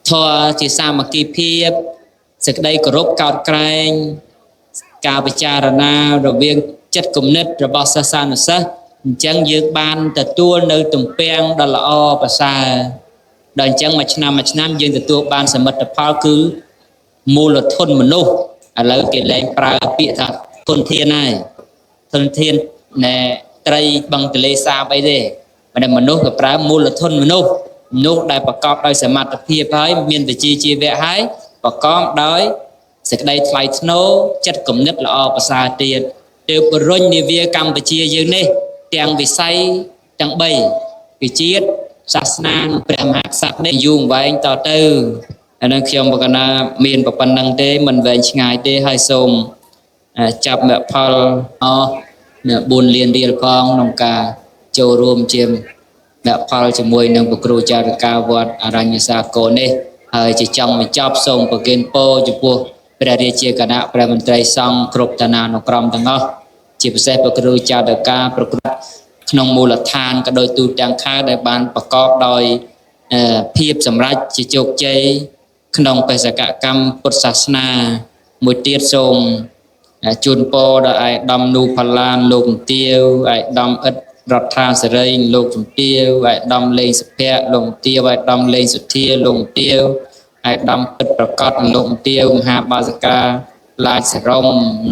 ធម៌ជាសាមគ្គីភាពសេចក្តីគោរពកោតក្រែងការពិចារណារវាងចិត្តគំនិតរបស់សិស្សានុសិស្សអញ្ចឹងយើងបានទទួលនៅទំពាំងដ៏ល្អប្រសើរដល់អញ្ចឹងមួយឆ្នាំមួយឆ្នាំយើងទទួលបានសមិទ្ធផលគឺមូលធនមនុស្សឥឡូវគេលែងប្រើពាក្យថាធនធានហើយធនធានណែត្រីបឹងទលេសាបអីទេតែមនុស្សក៏ប្រើមូលធនមនុស្សមនុស្សដែលប្រកបដោយសមត្ថភាពហើយមានវិជ្ជាជីវៈហើយប្រកបដោយសេចក្តីថ្លៃថ្នូរចិត្តគំនិតល្អប្រសើរទៀតទើបរុញនាវាកម្ពុជាយើងនេះទាំងវិស័យទាំង3វិជាតិសាសនានិងព្រះមហាក្សត្រនេះយូរអង្វែងតទៅអានឹងខ្ញុំបកណាមានប៉ុណ្្នឹងទេមិនវែងឆ្ងាយទេហើយសូមចាប់មគ្គផលអស់4លានរៀលផងក្នុងការចូលរួមជាមគ្គផលជាមួយនឹងព្រះគ្រូចារិកាវត្តអរញ្ញសាគរនេះហើយជាចង់បញ្ចប់សូមប្រគេនពរចំពោះព្រះរាជាគណៈព្រះមន្ត្រីសង្ឃគ្រប់ឋានានុក្រមទាំងអស់ជាពិសេសព្រះគ្រូចារិកាប្រគ្រោះក្នុងមូលដ្ឋានក៏ដោយទូទាំងខេត្តដែលបានប្រកបដោយភាពសម្រេចជាជោគជ័យក្នុងបេសកកម្មពុទ្ធសាសនាមួយទៀតសូមជូនពរដល់ឯកឧត្តមនូផល្លានលោកជំទាវឯកឧត្តមអ៊ិតរដ្ឋាសេរីលោកជំទាវឯកឧត្តមលេងសុភ័ក្រលោកជំទាវឯកឧត្តមលេងសុធាលោកជំទាវឯកឧត្តមពិតប្រកបលោកជំទាវមហាបាសិកាឡាចសរម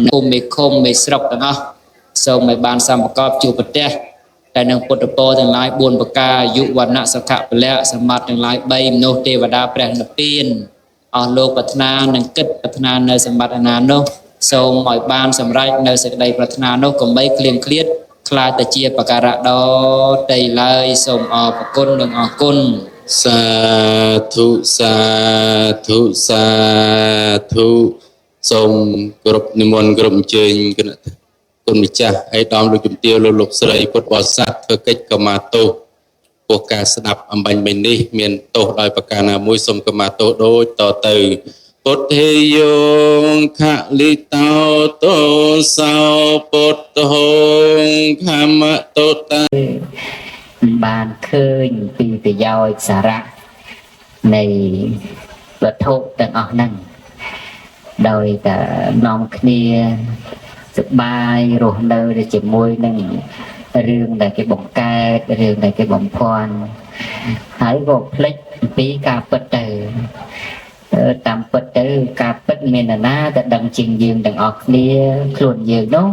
ភូមិមេឃុំមេស្រុកទាំងអស់សូមឲ្យបានសម្បកបជួបប្រទះតែនឹងពុទ្ធពរទាំងឡាយ4ប្រការអាយុវណ្ណៈសុខៈពលៈសម្បត្តិទាំងឡាយ3មនុស្សទេវតាព្រះនិព្វានអស់លោកប្រាថ្នានិងគិតប្រាថ្នានៅសម្បត្តិណានោះសូមឲ្យបានសម្រេចនៅសេចក្តីប្រាថ្នានោះកុំបីឃ្លៀងឃ្លាតខ្លាចតែជាបការៈដតីឡើយសូមអរគុណនិងអរគុណសាធុសាធុសាធុសូមគោរពនិមន្តគោរពអញ្ជើញគណៈគុណម្ចាស់ឯកឧត្តមលោកជំទាវលោកលោកស្រីពុទ្ធបរិស័ទធ្វើកិច្ចកម្មាទោសពោះការស្ដាប់អំបញ្ញមិញនេះមានទោសដោយប្រការណាមួយសូមកម្មាទោសដូចតទៅពុទ្ធាយងខលិតោទោសោពុទ្ធោខមតុតា បានឃើញពីប្រយោជន៍សារៈនៃវត្ថុទាំងអស់ហ្នឹងដោយតែនាំគ្នាសប្បាយរស់នៅជាមួយនឹងរឿងដែលគេបង្កើតរឿងដែលគេបំភាន់ហើយក៏ភ្លេចអំពីការពិតទៅតាមពិតទៅការពិតមាននរណាតែដឹងជាងយើងទាំងអស់គ្នាខ្លួនយើងនោះ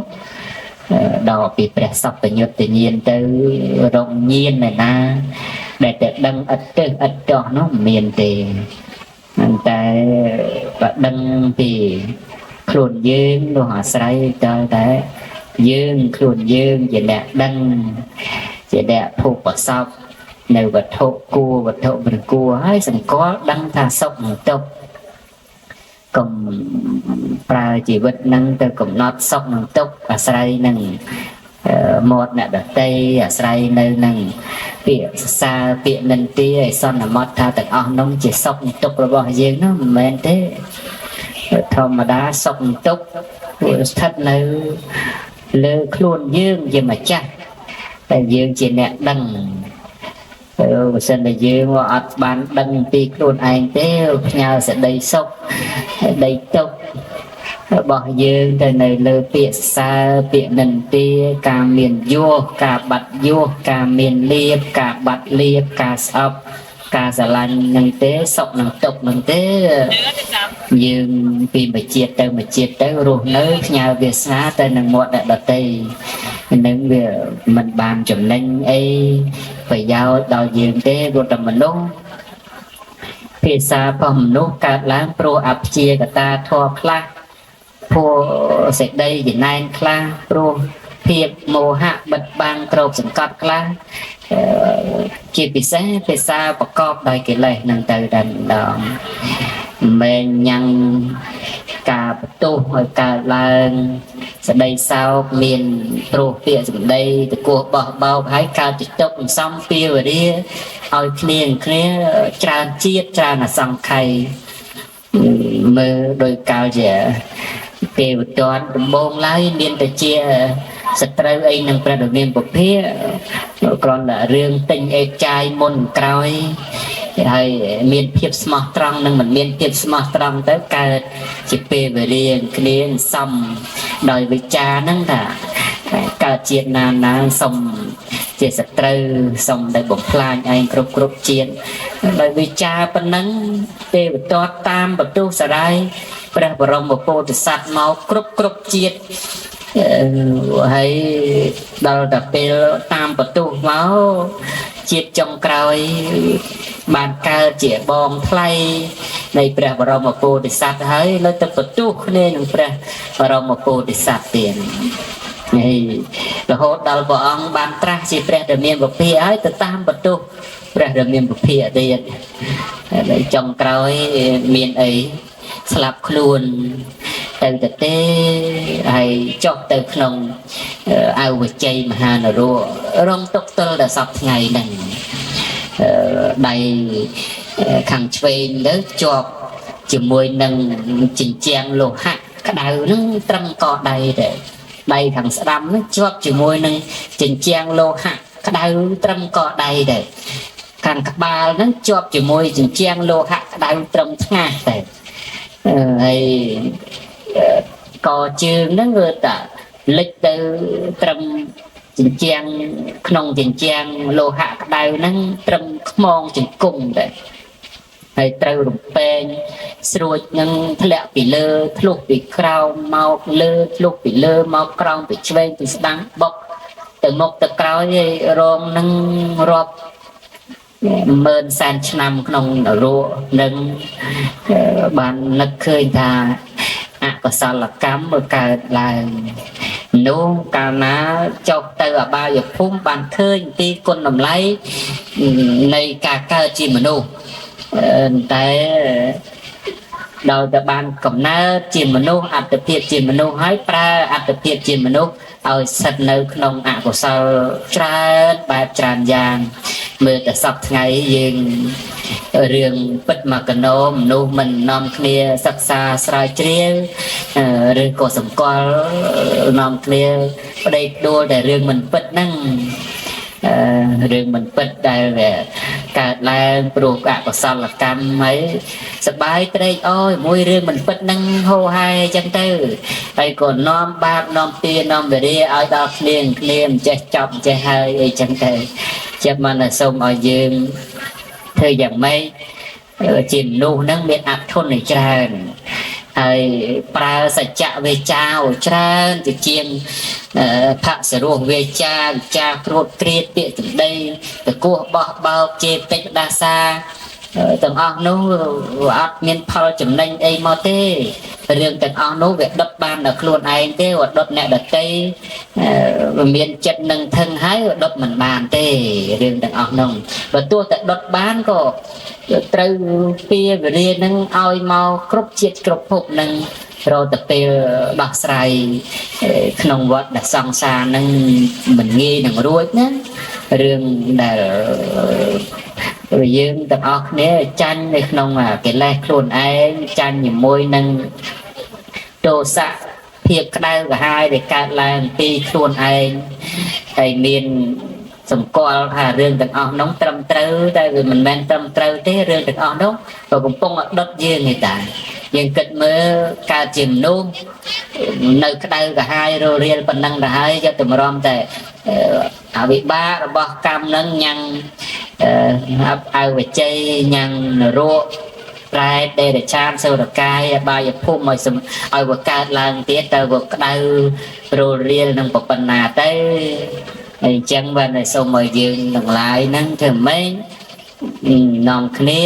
ដល់ពីព្រះសព្វញ្ញុត្តញាណទៅរងញាណណាដែលតែដឹងឥតទិសឥតចោះនោះមិនមានទេតែបើដឹងពីខ្លួនយើងនោះអាស្រ័យដល់តែ យើងខ្លួនយើងជាអ្នកដឹងជាអ្នកភពប្រសពនៅវត្ថុគួរវត្ថុមិនគួរហើយសម្គាល់ដឹងថាសុខនិងទុក្ខកុំប្រើជីវិតនឹងទៅកំណត់សុខនិងទុក្ខអាស្រ័យនឹងមាត់អ្នកដតីអាស្រ័យនៅនឹងពាក្យសរសើរពាក្យនិន្ទាឲ្យសន្មត់ថាទាំងអស់នោះជាសុខនិងទុក្ខរបស់យើងនោះមិនមែនទេធម្មតាសុខនិងទុក្ខវាស្ថិតនៅលើខ្លួនយើងជាម្ចាស់តែយើងជាអ្នកដឹងបើសិនតែយើងអត់បានដឹងពីខ្លួនឯងទេផ្ញើសេចក្តីសុខសេចក្តីទុក្ខរបស់យើងទៅនៅលើពាក្យសរសើរពាក្យនិន្ទាការមានយោសការបាត់យោសការមានលៀបការបាត់លៀបការស្អប់ការស្រឡាញ់នឹងទេសុខនឹងទុក្ខនឹងទេយើងពីមួយជាតិទៅមួយជាតិទៅរស់នៅផ្ញើវាសនាទៅនឹងមាត់អ្នកដទៃនឹងវាមិនបានចំណេញអីប្រយោជន៍ដល់យើងទេព្រោះតែមនុស្សភាសារបស់មនុស្សកើតឡើងព្រោះអព្យាកតាធម៌ខ្លះព្រោះសេចក្តីចំណែនខ្លះព្រោះភាពមោហៈបិទបាំងគ្របសង្កត់ខ្លះជាពិសេសភាសាប្រកបដោយកិលេសនឹងទៅតែម្ដងមិនញ៉ាំងការបន្ទោសឲ្យកើតឡើងសេចក្តីសោកមានព្រោះពាក្យសម្ដីតកោះបោះបោកហើយកើតជាទុក្ខសំពីវរាឲ្យគ្នាគ្នាច្រើនជាតិច្រើនអសង្ខ័យមើលដោយកាលជាទេវទត្តដំបូងឡើយមានតែជាសត្រូវអីនឹងព្រះដ៏មានពភាគ្រាន់តែរឿងទិញអេចាយមុនក្រោយហើយមានភាពស្មោះត្រង់និងមិនមានភាពស្មោះត្រង់ទៅកើតជាពេលវេលាគ្នាសំដោយវិចារហ្នឹងថាកើតជាតិណាណាសុំជាសត្រូវសុំដែលបំផ្លាញឯងគ្រប់គ្រប់ជាតិដោយវិចារប៉ុណ្ណឹងទេវទត្តតាមបន្ទុះសារាយព្រះបរមពោធិសត្វមកគ្រប់គ្រប់ជាតិហើយដល់តែពេលតាមបន្ទុះមកជាតិចុងក្រោយបានកើតជាបងថ្លៃនៃព្រះបរមពោធិសត្វហើយនៅតែបន្ទុះគ្នានឹងព្រះបរមពោធិសត្វទៀតហើយរហូតដល់ព្រះអង្គបានត្រាស់ជាព្រះដ៏មានពភាហើយទៅតាមបន្ទុះព្រះដ៏មានពភាទៀតហើយចុងក្រោយមានអីស្លាប់ខ្លួនទៅទៅទេហើយចុះទៅក្នុងអវជ័យមហានរករងទុកទល់ដល់សពថ្ងៃហ្នឹងដៃខាងឆ្វេងទៅជាប់ជាមួយនឹងជញ្ជាំងលោហៈក្តៅហ្នឹងត្រឹមកដៃទៅដៃខាងស្ដាំហ្នឹងជាប់ជាមួយនឹងជញ្ជាំងលោហៈក្តៅត្រឹមកដៃទៅខាងក្បាលហ្នឹងជាប់ជាមួយជញ្ជាំងលោហៈក្តៅត្រឹមថ្ងាសទៅហើយកជើងហ្នឹងគឺតាលិចទៅត្រឹមជញ្ជាំងក្នុងជញ្ជាំងលោហៈក្តៅហ្នឹងត្រឹមខ្មងជង្គង់ដែរហើយត្រូវរំពែងស្រួចនឹងធ្លាក់ពីលើធ្លុះពីក្រោមមកលើធ្លុះពីលើមកក្រោមពីឆ្វេងពីស្ដាំបុកទៅមុខទៅក្រោយហើយរងនឹងរាប់ម៉ឺនសែនឆ្នាំក្នុងនរកនឹងបាននឹកឃើញថាអកុសលកម្មមកកើតឡើងនោះកាលណាចុះទៅអបាយភូមិបានឃើញពីគុណតម្លៃនៃការកើតជាមនុស្សតែដោយតែបានកំណើតជាមនុស្សអត្តភាពជាមនុស្សហើយប្រើអត្តភាពជាមនុស្សឲ្យស្ថិតនៅក្នុងអកុសលច្រើនបែបច្រើនយ៉ាងមើលតែសពថ្ងៃយើងរឿងពិតមកកណោមនុស្សមិននាំគ្នាសិក្សាស្រាវជ្រាវឬក៏សម្គាល់នាំគ្នាប្តីផ្ដួលតែរឿងមិនពិតហ្នឹងរឿងមិនពិតដែលវាកើតឡើងព្រោះអកុសលកម្មហើយសបាយត្រេកអរមួយរឿងមិនពិតហ្នឹងហោហែអញ្ចឹងទៅហើយក៏នាំបាបនាំទានាំវេរាឲ្យដល់គ្នាគ្នាមិនចេះចប់មិនចេះហើយអីចឹងទៅចាំបានតែសូមឲ្យយើងធ្វើយ៉ាងម៉េចជាមនុស្សហ្នឹងមានអធនច្រើនហើយប្រើសច្ចៈវាចាច្រើនទៅជាងផសរោះវាចាវិចាគ្រួតគ្រៀតពាក្យសម្ដីតកោះបោះបោកជេរពេចផ្ដាសាទាំងអស់នោះអត់មានផលចំណេញអីមកទេ រឿងទាំងអស់នោះវាដុតបានដល់ខ្លួនឯងទេវាដុតអ្នកដទៃវាមានចិត្តនឹងថឹងហើយវាដុតមិនបានទេរឿងទាំងអស់នោះបើទោះតែដុតបានក៏ត្រូវពៀវេលានឹងឲ្យមកគ្រប់ជាតិគ្រប់ភពនឹងរកទៅពេលដោះស្រាយក្នុងវដ្តដែលសង្សារនឹងមិនងាយនឹងរួចណារឿងដែលយើងទាំងអស់គ្នាចាញ់នៅក្នុងកិលេសខ្លួនឯងចាញ់ជាមួយនឹងទោសៈភាពក្តៅក្រហាយដែលកើតឡើងពីខ្លួនឯងហើយមានសម្គាល់ថារឿងទាំងអស់នោះត្រឹមត្រូវតែវាមិនមែនត្រឹមត្រូវទេរឿងទាំងអស់នោះក៏កំពុងដុតយើងឯតាយើងគិតមើលកើតជាមនុស្សនៅក្តៅក្រហាយររៀលប៉ុណ្ណឹងទៅហើយយកតម្រាំតែអវិបាករបស់កម្មនឹងញ៉ាំងអវជ័យញ៉ាំងនរកប្រែតដេរឆានសូរកាយអបាយភូមិឲ្យវាកើតឡើងទៀតទៅវាក្តៅររៀលនឹងប៉ុណ្ណាទៅហើយអញ្ចឹងបានតែសូមឲ្យយើងទាំងឡាយហ្នឹងធ្វើម៉េចនាំគ្នា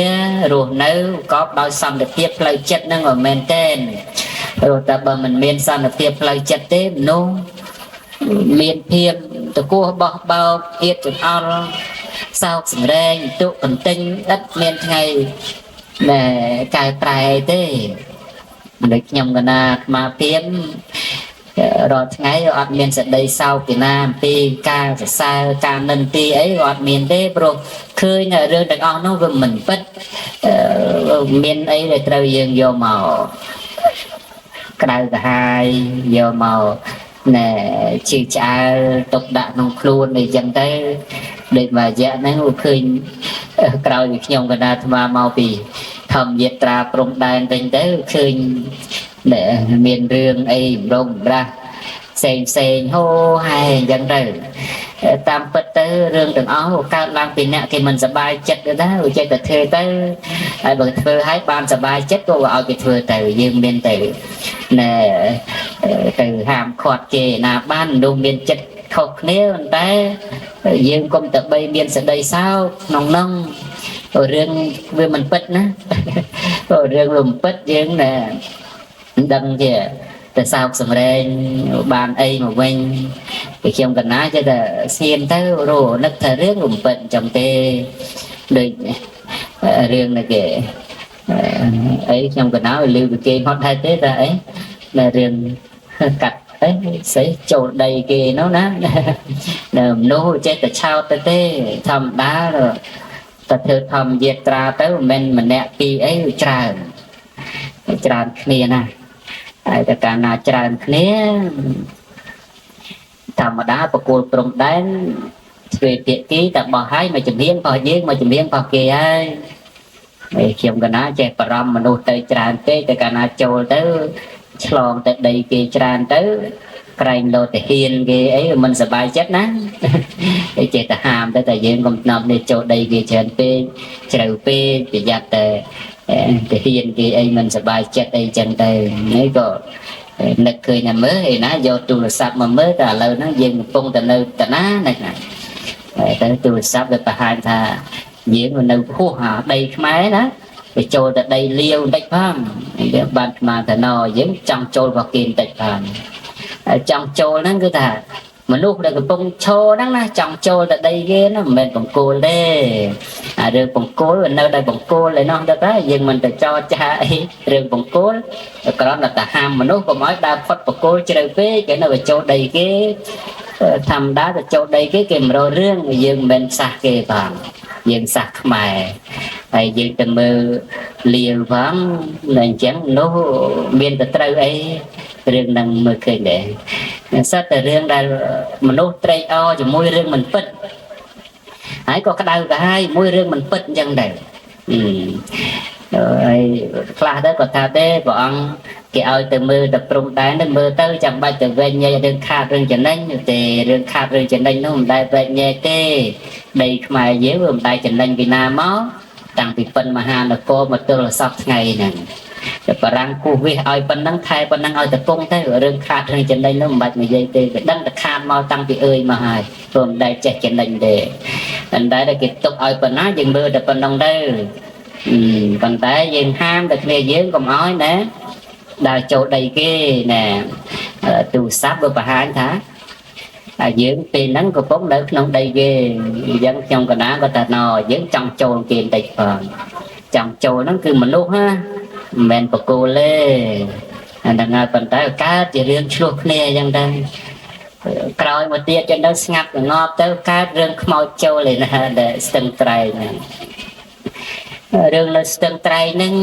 រស់នៅប្រកបដោយសន្តិភាពផ្លូវចិត្តហ្នឹងមិនមែនទេព្រោះតែបើមិនមានសន្តិភាពផ្លូវចិត្តទេមនុស្សមានភាពតកោះបោះបោកអៀតចង្អល់សោកសង្រេងទុកកន្ទិញឥតមានថ្ងៃដែលកែប្រែទេដូចខ្ញុំកណាអាត្មាភាពរាល់ថ្ងៃអត់មានសេចក្តីសោកពីណាអំពីការសរសើរការនិន្ទាអីអត់មានទេព្រោះឃើញរឿងទាំងអស់នោះវាមិនពិតមានអីដែលត្រូវយើងយកមកក្តៅក្រហាយយកមកណែជឿឆ្អើទុកដាក់ក្នុងខ្លួនអីចឹងទៅដូចមួយរយៈហ្នឹងវាឃើញក្រោយពីខ្ញុំកណាអាត្មាមកពីធម្មយាត្រាព្រំដែនវិញទៅឃើញមានរឿងអីម្ដងម្រាស់ផ្សេងផ្សេងហូហែអញ្ចឹងទៅតាមពិតទៅរឿងទាំងអស់កើតឡើងពីអ្នកគេមិនសប្បាយចិត្តទៅណាចេះតែធ្វើទៅហើយបើធ្វើឲ្យបានសប្បាយចិត្តក៏ឲ្យគេធ្វើទៅយើងមានទៅណែទៅហាមឃាត់គេណាបានមនុស្សមានចិត្តខុសគ្នាប៉ុន្តែយើងកុំតែបីមានសេចក្តីសោកក្នុងនោះរឿងវាមិនពិតណារឿងវាមិនពិតយើងណែដឹងជាតែសោកសម្រែងបានអីមកវិញពីខ្ញុំកណាចេះតែស្ងៀមទៅរនឹកថារឿងរំពិតអញ្ចឹងទេដូចរឿងនេះគេអីខ្ញុំកណាឲ្យលឺពីគេហត់ដែរទេតែអីដែលរឿងកាត់អីស្អីចូលដីគេនោះណាមនុស្សចេះតែឆោតទៅទេធម្មតាតែធ្វើធម្មយាត្រាទៅមិនមែនម្នាក់ពីរអីច្រើនច្រើនគ្នាណាហើយតែកាលណាច្រើនគ្នាធម្មតាប្រគល់ព្រំដែនទ្វេភាគីតែបោះឲ្យមកជំនាញរបស់យើងមកជំនាញរបស់គេហើយហើយខ្ញុំកណាចេះបារម្ភមនុស្សទៅច្រើនពេកតែកាលណាចូលទៅឆ្លងទៅដីគេច្រើនទៅក្រែងលោទៅហ៊ានគេអីមិនសប្បាយចិត្តណាហើយចេះតែហាមទៅតែយើងកុំនាំនេះចូលដីគេច្រើនពេកជ្រៅពេកប្រយ័ត្នតែទៅហ៊ានគេអីមិនសប្បាយចិត្តអីចឹងទៅនេះក៏នឹកឃើញតែមើលឯណាយកទូរស័ព្ទមកមើលតែឥឡូវហ្នឹងយើងកំពុងតែនៅតាណាណាទៅទូរស័ព្ទវាបង្ហាញថាយើងនៅហួសដីខ្មែរណាទៅចូលទៅដីលាវបន្តិចផងវាបានស្មានថាណយើងចង់ចូលរបស់គេបន្តិចផងចង់ចូលហ្នឹងគឺថាមនុស្សដែលកំពុងឈរហ្នឹងណាចង់ចូលទៅដីគេណាមិនមែនបង្គោលទេអារឿងបង្គោលវានៅតែបង្គោលឯនោះទៅយើងមិនទៅចោទចាអីរឿងបង្គោលគ្រាន់តែហាមមនុស្សកុំឲ្យដើរផុតបង្គោលជ្រៅពេកគេនៅទៅចូលដីគេធម្មតាទៅចូលដីគេគេមិនរករឿងយើងមិនមែនសះគេផងយើងសះខ្មែរហើយយើងទៅមើលលាវផងតែអញ្ចឹងនោះមានតែត្រូវអីរឿងហ្នឹងមើលឃើញដែរសិតតែរឿងដែលមនុស្សត្រេកអរជាមួយរឿងមិនពិតហើយក៏ក្តៅក្រហាយមួយរឿងមិនពិតអញ្ចឹងដែរហើយខ្លះទៅក៏ថាទេព្រះអង្គគេឲ្យទៅមើលទៅព្រំដែនទៅមើលទៅចាំបាច់ទៅវែងញែករឿងខាតរឿងចំណេញទេរឿងខាតរឿងចំណេញនោះមិនដែលវែងញែកទេដីខ្មែរយើងវាមិនដែលចំណេញពីណាមកតាំងពីពិនមហានគរមកទល់សពថ្ងៃហ្នឹងតែបារាំងគូសវាសឲ្យប៉ុណ្ណឹងថែប៉ុណ្ណឹងឲ្យតពងទៅរឿងខាតរឿងចំណេញនោះមិនបាច់និយាយទេវាដឹងតែខាតមកតាំងពីអើយមកហើយព្រោះមិនដែលចេះចំណេញទេប៉ុន្តែតែគេទុកឲ្យប៉ុណ្ណាយើងមើលតែប៉ុណ្ណឹងទៅប៉ុន្តែយើងហាមតែគ្នាយើងកុំឲ្យណា ដើរចូលដីគេណែទូរស័ព្ទវាបង្ហាញថាហើយយើងពេលហ្នឹងកំពុងនៅក្នុងដីគេអញ្ចឹងខ្ញុំកណាក៏ថាណយើងចង់ចូលគេបន្តិចផងចង់ចូលហ្នឹងគឺមនុស្សណាមិនមែនបកគោលទេអាហ្នឹងហើយប៉ុន្តែកើតជារឿងឆ្លោះគ្នាអញ្ចឹងដែរក្រោយមកទៀតចឹងទៅស្ងាត់ងប់ទៅកើតរឿងខ្មោចចូលឯណាដែលស្ទឹងត្រែងហ្នឹងរឿងនៅស្ទឹងត្រែងហ្នឹង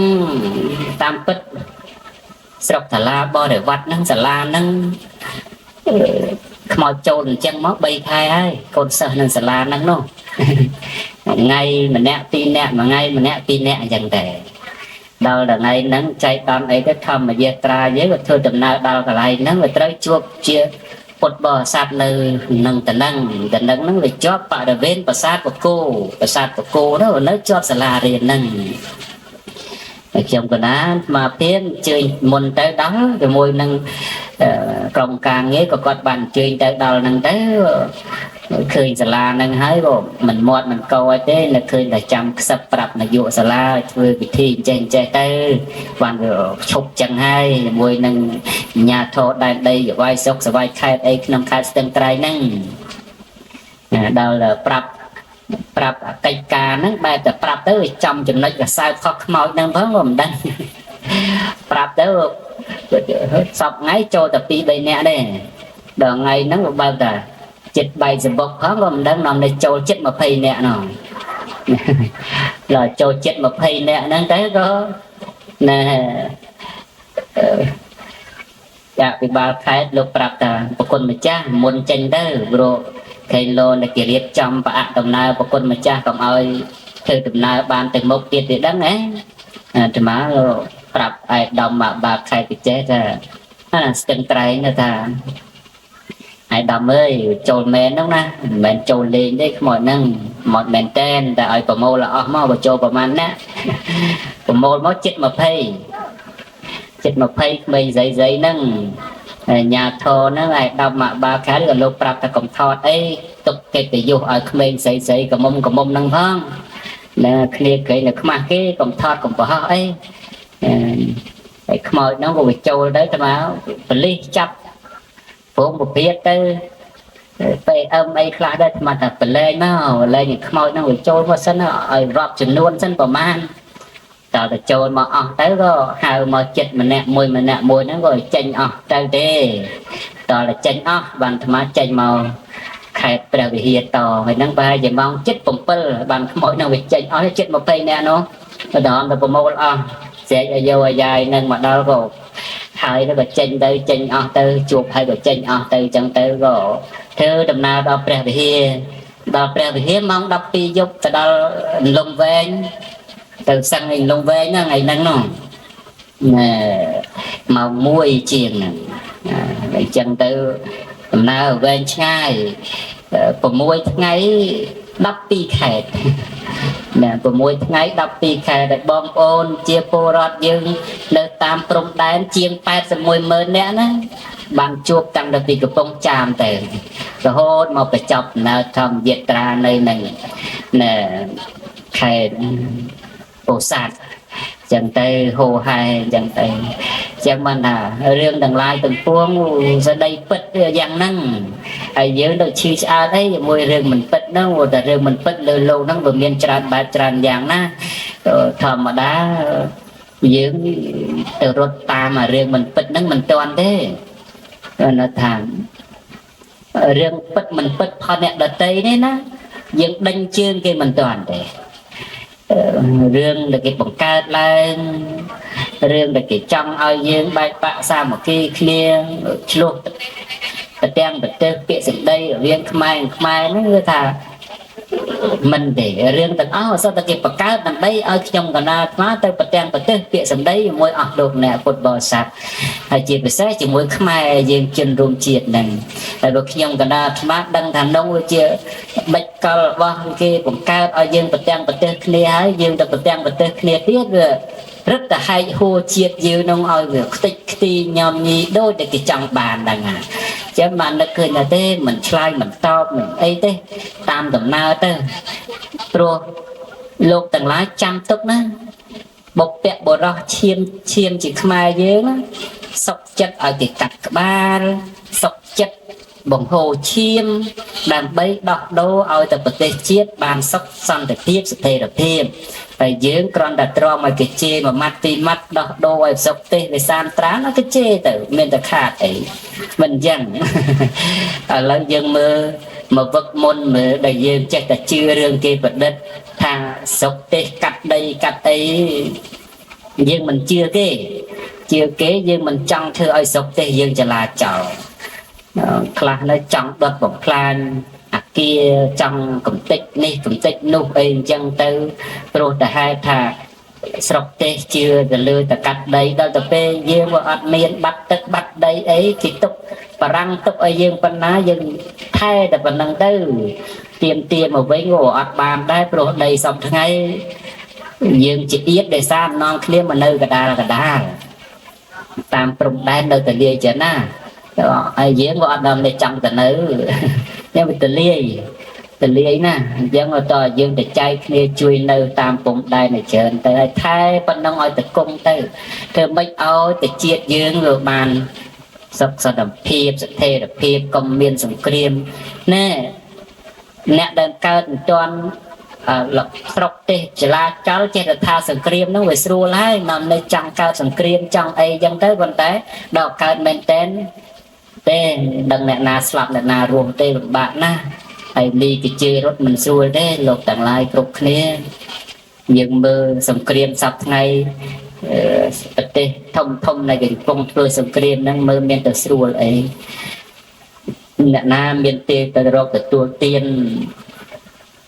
តាមពិតស្រុកសាលាបរិវត្តហ្នឹងសាលាហ្នឹងខ្មោចចូលអញ្ចឹងមក3ខែហើយកូនសិស្សនៅសាលាហ្នឹងនោះថ្ងៃម្នាក់ពីរនាក់មួយថ្ងៃម្នាក់ពីរនាក់អញ្ចឹងតែដល់ថ្ងៃហ្នឹងចែកដល់អីទៅធម្មយាត្រាយើងក៏ធ្វើដំណើរដល់កន្លែងហ្នឹងវាត្រូវជួបជាពុទ្ធបរិស័ទនៅនឹងតំណឹងតំណឹងហ្នឹងវាជាប់បរិវេណប្រាសាទបកោប្រាសាទបកោនោះនៅជាប់សាលារៀនហ្នឹងហើយខ្ញុំកណាមកទៀនអញ្ជើញមុនទៅដល់ជាមួយនឹងក្រុមការងារក៏គាត់បានអញ្ជើញទៅដល់ហ្នឹងទៅឃើញសាលាហ្នឹងហើយក៏មិនមាត់មិនកអីទេនៅឃើញតែចាំខ្សឹបប្រាប់នាយកសាលាឲ្យធ្វើពិធីអញ្ចេះអញ្ចេះទៅបានវាឈប់ចឹងហើយជាមួយនឹងញាធរដែនដីសវាយសុកសវាយខេត្តអីក្នុងខេត្តស្ទឹងត្រែងហ្នឹងដល់ប្រាប់កិច្ចការហ្នឹងបែបតែប្រាប់ទៅចំចំណុចកសៅខុសខ្មោចហ្នឹងផងក៏មិនដឹងប្រាប់ទៅសពថ្ងៃចូលតែ2 3នាក់ទេដល់ថ្ងៃហ្នឹងវាបើកតែចិត្តបែកសម្បុកផងក៏មិនដឹងនាំនេះចូលចិត្ត20នាក់នោះដល់ចូលចិត្ត20នាក់ហ្នឹងទៅក៏ណែចាពិបាលខេត្តលោកប្រាប់ថាប្រគុណម្ចាស់មុនចេញទៅព្រោះខេឡូនៅគេរៀបចំប្រអាក់ដំណើរប្រគុណម្ចាស់កុំឲ្យធ្វើដំណើរបានទៅមុខទៀតទេដឹងហ៎អាត្មាលោកប្រាប់ឯកឧត្តមបាខេត្តពិចេះថាស្ទឹងត្រែងថាឯកឧត្តមអើយចូលមែនហ្នឹងណាមិនមែនចូលលេងទេខ្មោចហ្នឹងមកមែនតែនតែឲ្យប្រមូលអស់មកបើចូលប្រហែលណាប្រមូលមកចិត្ត20ចិត្ត20ក្មេងស្រីស្រីហ្នឹងញាធរហ្នឹងឯកឧត្តមបាខេត្តក៏លោកប្រាប់ថាកុំថតអីទុកកិត្តិយសឲ្យក្មេងស្រីស្រីកមុំកមុំហ្នឹងផងណាគ្នាគេនៅខ្មាស់គេកុំថតកុំប្រហោះអីហើយខ្មោចហ្នឹងក៏វាចូលទៅតែមកប៉ូលីសចាប់ព្រមពព្រាតទៅ PM អីខ្លះដែរស្មានថាប្រឡែងមកប្រឡែងខ្មោចហ្នឹងវាចូលមកសិនឲ្យរាប់ចំនួនសិនប្រមាណតើទៅចូលមកអស់ទៅក៏ហៅមកចិត្តម្នាក់មួយម្នាក់មួយហ្នឹងក៏ចេញអស់ទៅទេតើតែចេញអស់បានអាត្មាចេញមកខេត្តព្រះវិហារតហើយហ្នឹងប្រហែលជាម៉ោង7បានខ្មោចហ្នឹងវាចេញអស់ចិត្ត20នាក់នោះបណ្ដំទៅប្រមូលអស់ស្រែកអាយោអាយ៉ាយហ្នឹងមកដល់ក៏ហើយទៅក៏ចេញទៅចេញអស់ទៅជួបហើយក៏ចេញអស់ទៅអញ្ចឹងទៅក៏ធ្វើដំណើរដល់ព្រះវិហារដល់ព្រះវិហារម៉ោង12យប់ទៅដល់លំវែងទៅសឹងឯលំវែងហ្នឹងថ្ងៃហ្នឹងនោះណែម៉ោង1ជាងហ្នឹងអញ្ចឹងទៅដំណើរវែងឆ្ងាយ6ថ្ងៃ12ខេត្តណែ6ថ្ងៃ12ខែដែលបងប្អូនជាពលរដ្ឋយើងនៅតាមព្រំដែនជាង81ម៉ឺននាក់ណាបានជួបតាំងពីកំពង់ចាមទៅរហូតមកបញ្ចប់ដំណើរធម្មយាត្រានៅនឹងណែខេត្តពោធិ៍សាត់ចឹងទៅហូហែចឹងទៅចឹងបានថារឿងទាំងឡាយទាំងពួងស្ដីពិតយ៉ាងហ្នឹងហើយយើងទៅឈឺឆ្អើតអីជាមួយរឿងមិនពិតហ្នឹងតែរឿងមិនពិតលើលោកហ្នឹងវាមានច្រើនបែបច្រើនយ៉ាងណាធម្មតាយើងទៅរត់តាមអារឿងមិនពិតហ្នឹងមិនទាន់ទេគាត់ថារឿងពិតមិនពិតផលអ្នកដតីនេះណាយើងដេញជើងគេមិនទាន់ទេរឿងដែលគេបង្កើតឡើងរឿងដែលគេចង់ឲ្យយើងបែកបាក់សាមគ្គីគ្នាឆ្លោះប្រទាំងប្រទេសពាក្យសម្ដីរវាងខ្មែរនិងខ្មែរហ្នឹងគឺថាមិនទេរឿងទាំងអស់សុទ្ធតែគេបង្កើតដើម្បីឲ្យខ្ញុំកណាអាត្មាទៅប្រទាំងប្រទេសពាក្យសម្ដីជាមួយអស់លោកអ្នកពុទ្ធបរិស័ទហើយជាពិសេសជាមួយខ្មែរយើងជនរួមជាតិហ្នឹងហើយបើខ្ញុំកណាអាត្មាដឹងថានោះវាជាបិចកលរបស់គេបង្កើតឲ្យយើងប្រទាំងប្រទេសគ្នាហើយយើងទៅប្រទាំងប្រទេសគ្នាទៀតវារឹតតែហែកហួរជាតិយើងនឹងឲ្យវាខ្ទេចខ្ទីញោមញីដូចតែគេចង់បានហ្នឹងណាចឹងបាននឹកឃើញថាទេមិនឆ្លើយមិនតបមិនអីទេតាមដំណើរទៅព្រោះលោកទាំងឡាយចាំទុកណា បុព្វបុរសឈាមឈាមជាខ្មែរយើងណាសុកចិត្តឲ្យគេកាត់ក្បាលសុកចិត្តបង្ហូរឈាមដើម្បីដោះដូរឲ្យតែប្រទេសជាតិបានសុខសន្តិភាពស្ថិរភាពហើយយើងគ្រាន់តែទ្រាំឲ្យគេជេរមួយម៉ាត់ពីរម៉ាត់ដោះដូរឲ្យសុខទេសវិសានត្រានឲ្យគេជេរទៅមានតែខាតអីមិនអញ្ចឹងឥឡូវយើងមើលមកវឹកមុនមើលដែលយើងចេះតែជឿរឿងគេប្រឌិតថាសុខទេសកាត់ដីកាត់អីយើងមិនជឿគេជឿគេយើងមិនចង់ធ្វើឲ្យសុខទេសយើងចលាចលខ្លះនៅចង់ដុតបំផ្លាញអាគារចង់កំទេចនេះកំទេចនោះអីអញ្ចឹងទៅព្រោះតែហេតុថាស្រុកទេសជឿទៅលើតកាត់ដីដល់ទៅពេលយើងវាអត់មានបាត់ទឹកបាត់ដីអីគេទុកបារាំងទុកឲ្យយើងប៉ុណ្ណាយើងថែតែប៉ុណ្្នឹងទៅទៀមទាមកវិញក៏អត់បានដែរព្រោះដីសពថ្ងៃយើងជាអៀតដោយសារនាំគ្នាមកនៅកដាលកដាលតាមព្រំដែននៅតលាយចឹងណាហើយយើងក៏អត់ដល់នេះចង់ទៅនៅយើងវាតលាយតលាយណាអញ្ចឹងតើយើងទៅចែកគ្នាជួយនៅតាមព្រំដែនឲ្យច្រើនទៅហើយថែប៉ុណ្ណឹងឲ្យតគង់ទៅធ្វើម៉េចឲ្យទៅជាតិយើងវាបានសុខសន្តិភាពស្ថិរភាពកុំមានសង្គ្រាមណែអ្នកដែលកើតមិនទាន់ស្រុកទេសចលាចលចេះតែថាសង្គ្រាមហ្នឹងវាស្រួលហើយនាំនៅចង់កើតសង្គ្រាមចង់អីចឹងទៅប៉ុន្តែដល់កើតមែនតែនទេដឹងអ្នកណាស្លាប់អ្នកណារស់ទេលំបាកណាស់ហើយលីកជេរត់មិនស្រួលទេលោកទាំងឡាយគ្រប់គ្នាយើងមើលសង្គ្រាមសប្តាហ៍ថ្ងៃប្រទេសធំធំដែលកំពុងធ្វើសង្គ្រាមហ្នឹងមើលមានតែស្រួលអីអ្នកណាមានទេទៅរកទទួលទាន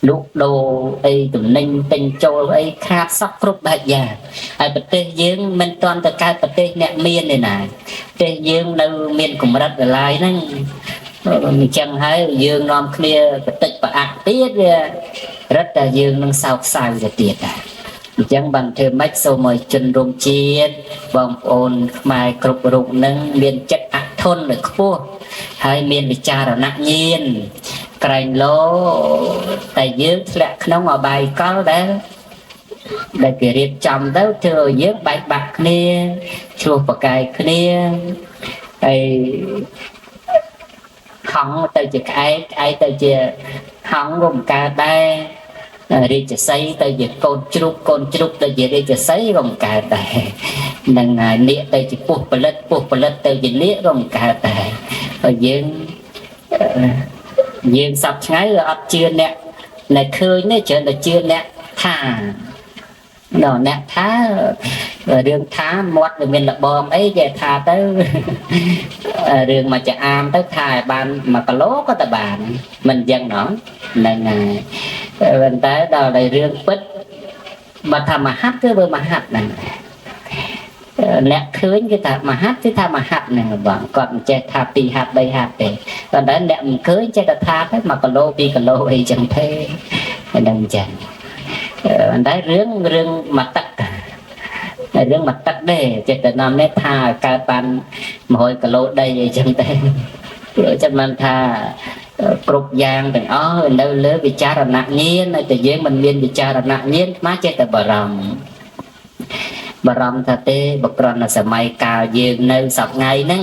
លក់ដូរអីទំនិញទិញចូលអីខាតសក់គ្រប់បែបយ៉ាងហើយប្រទេសយើងមិនទាន់ទៅកើតប្រទេសអ្នកមានទេណាប្រទេសយើងនៅមានកម្រិតតម្លៃហ្នឹងអញ្ចឹងហើយយើងនាំគ្នាបន្តិចប្រអាក់ទៀតវារឹតតែយើងនឹងសោកសៅទៅទៀតដែរអញ្ចឹងបានធ្វើម៉េចសូមឲ្យជនរួមជាតិបងប្អូនខ្មែរគ្រប់រូបនឹងមានចិត្តអធន់នៅខ្ពស់ហើយមានវិចារណញ្ញាណក្រែងលោតែយើងធ្លាក់ក្នុងអបាយកលដែលគេរៀបចំទៅធ្វើឲ្យយើងបែកបាក់គ្នាឆ្លោះប្រកែកគ្នាហើយហង្សទៅជាក្អែកក្អែកទៅជាហង្សក៏មិនកើតដែររាជសីទៅជាកូនជ្រូកកូនជ្រូកទៅជារាជសីក៏មិនកើតដែរនឹងហើយនាគទៅជាពស់ផលិតពស់ផលិតទៅជានាគក៏មិនកើតដែរហើយយើងសប្តាហ៍ថ្ងៃអត់ជឿអ្នកដែលឃើញទេច្រើនតែជឿអ្នកថាដល់អ្នកថារឿងថាមាត់វាមានលបងអីគេថាទៅរឿងមកចាអាមទៅថាឲ្យបាន1គីឡូក៏ទៅបានមិនអញ្ចឹងណោះហ្នឹងហើយប៉ុន្តែដល់តែរឿងពិតបើថាមហាត់គឺវាមហាត់ហ្នឹងអ្នកឃើញគឺថាមហាត់គឺថាមហាត់ហ្នឹងបងគាត់មិនចេះថា2ហាត់3ហាត់ទេប៉ុន្តែអ្នកមិនឃើញចេះតែថាទៅ1គីឡូ2គីឡូអីចឹងទេហ្នឹងអញ្ចឹងប៉ុន្តែរឿងមកទឹករឿងមកទឹកទេចេះតែនាំនេះថាកើតបាន100គីឡូដីអីចឹងទេចាំបានថាគ្រប់យ៉ាងទាំងអស់នៅលើវិចារណញ្ញាណតែយើងមិនមានវិចារណញ្ញាណមកចេះតែបារម្ភថាទេបើគ្រាន់តែសម័យកាលយើងនៅសប្ថ្ងៃហ្នឹង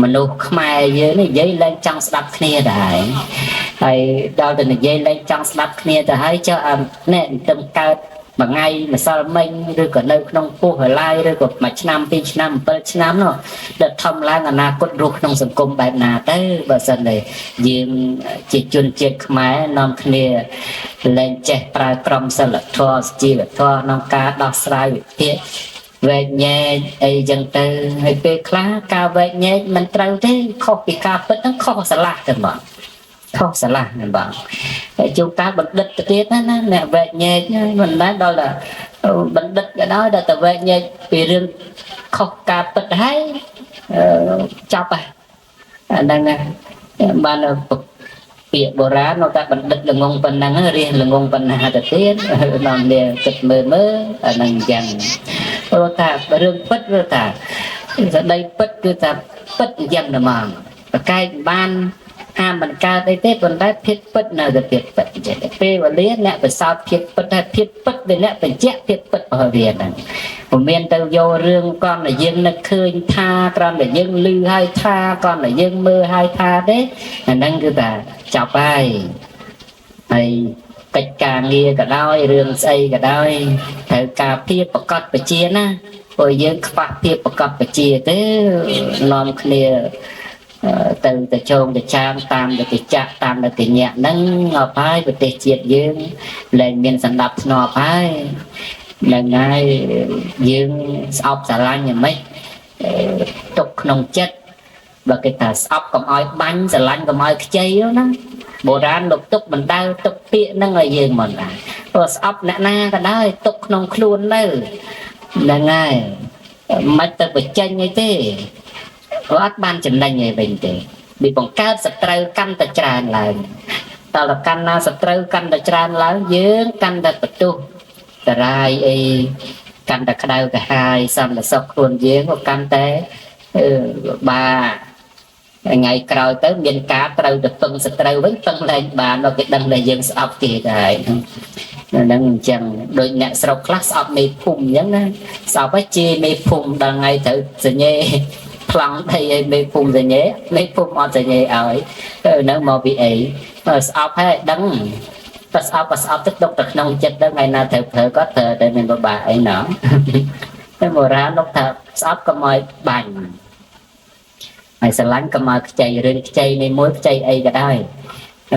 មនុស្សខ្មែរយើងនេះនិយាយលែងចង់ស្ដាប់គ្នាដែរហើយដល់តែនិយាយលែងចង់ស្ដាប់គ្នាទៅហើយចុះនេះទៅកើតមួយថ្ងៃម្សិលមិញឬក៏នៅក្នុងពោះហើយឡាយឬក៏មួយឆ្នាំពីរឆ្នាំ7ឆ្នាំនោះដល់ធំឡើងអនាគតរស់ក្នុងសង្គមបែបណាទៅបើសិនតែយើងជាជនជាតិខ្មែរនាំគ្នាលែងចេះប្រើក្រមសីលធម៌សុជីវធម៌ក្នុងការដោះស្រាយវិភាគវែកញែកអីចឹងទៅហើយពេលខ្លះការវែកញែកមិនត្រូវទេខុសពីការពិតហ្នឹងខុសស្រឡះទៅបងខុសស្រឡះហ្នឹងបងហើយជួនកាលបណ្ឌិតទៅទៀតណាអ្នកវែកញែកមិនដែរដល់តែបណ្ឌិតក៏ដោយដល់តែវែកញែកពីរឿងខុសការពិតហើយចប់ហើយអាហ្នឹងបានពាក្យបុរាណនៅតែបណ្ឌិតល្ងងប៉ុណ្ណឹងរៀសល្ងងប៉ុណ្ណាទៅទៀតនាំគ្នាគិតមើលមើលអាហ្នឹងអញ្ចឹងព្រោះថារឿងពិតគឺថាស្ដីពិតគឺថាពិតអញ្ចឹងតែហ្មងប្រកែកបាន ហាមមិនកើតអីទេប៉ុន្តែភាពពិតនៅតែភាពពិតចេះពេលវេលាអ្នកប្រសោតភាពពិតហើយភាពពិតដែលអ្នកបញ្ជាក់ភាពពិតរបស់វាហ្នឹងពុំមានទៅយករឿងគ្រាន់តែយើងនឹកឃើញថាគ្រាន់តែយើងឮហើយថាគ្រាន់តែយើងមើលហើយថាទេអាហ្នឹងគឺថាចប់ហើយហើយកិច្ចការងារក៏ដោយរឿងស្អីក៏ដោយត្រូវការភាពប្រកបប្រជាណាព្រោះយើងខ្វះភាពប្រកបប្រជាទេនាំគ្នាទៅទៅជងទៅចាមតាមទៅគេចាក់តាមទៅគេញាក់ហ្នឹងអត់ហើយប្រទេសជាតិយើងលែងមានសណ្ដាប់ធ្នាប់ហើយហ្នឹងហើយយើងស្អប់ស្រឡាញ់យ៉ាងម៉េចទុកក្នុងចិត្តបើគេថាស្អប់កុំឲ្យបាញ់ស្រឡាញ់កុំឲ្យខ្ចីណាបុរាណលោកទុកបណ្ដៅទុកពាក្យហ្នឹងឲ្យយើងមកដែរព្រោះស្អប់អ្នកណាក៏ដោយទុកក្នុងខ្លួននៅហ្នឹងហើយមិនទៅបញ្ចេញអីទេព្រោះអត់បានចំណេញអីវិញទេវាបង្កើតសត្រូវកាន់តែច្រើនឡើងតើកាន់ណាសត្រូវកាន់តែច្រើនឡើងយើងកាន់តែបន្ទុះតរាយអីកាន់តែក្តៅក្រហាយសន្តិសុខខ្លួនយើងក៏កាន់តែបាថ្ងៃក្រោយទៅមានការត្រូវទៅពឹងសត្រូវវិញពឹងលែងបានដល់គេដឹងថាយើងស្អប់គេដែរហ្នឹងអញ្ចឹងដូចអ្នកស្រុកខ្លះស្អប់មេភូមិអញ្ចឹងណាស្អប់ហើយជេរមេភូមិដល់ថ្ងៃត្រូវសញ្ញេប្លង់ដីឲ្យមេភូមិសញ្ញេមេភូមិអត់សញ្ញេឲ្យទៅនៅមកពីអីស្អប់ហើយដឹងបើស្អប់ក៏ស្អប់ទៅដុកទៅក្នុងចិត្តទៅថ្ងៃណាត្រូវប្រើគាត់ប្រើតែមានពិបាកអីណោះតែបុរាណលោកថាស្អប់កុំឲ្យបាញ់ហើយស្រឡាញ់កុំឲ្យខ្ចីរឿងខ្ចីនេះមួយខ្ចីអីក៏ដោយ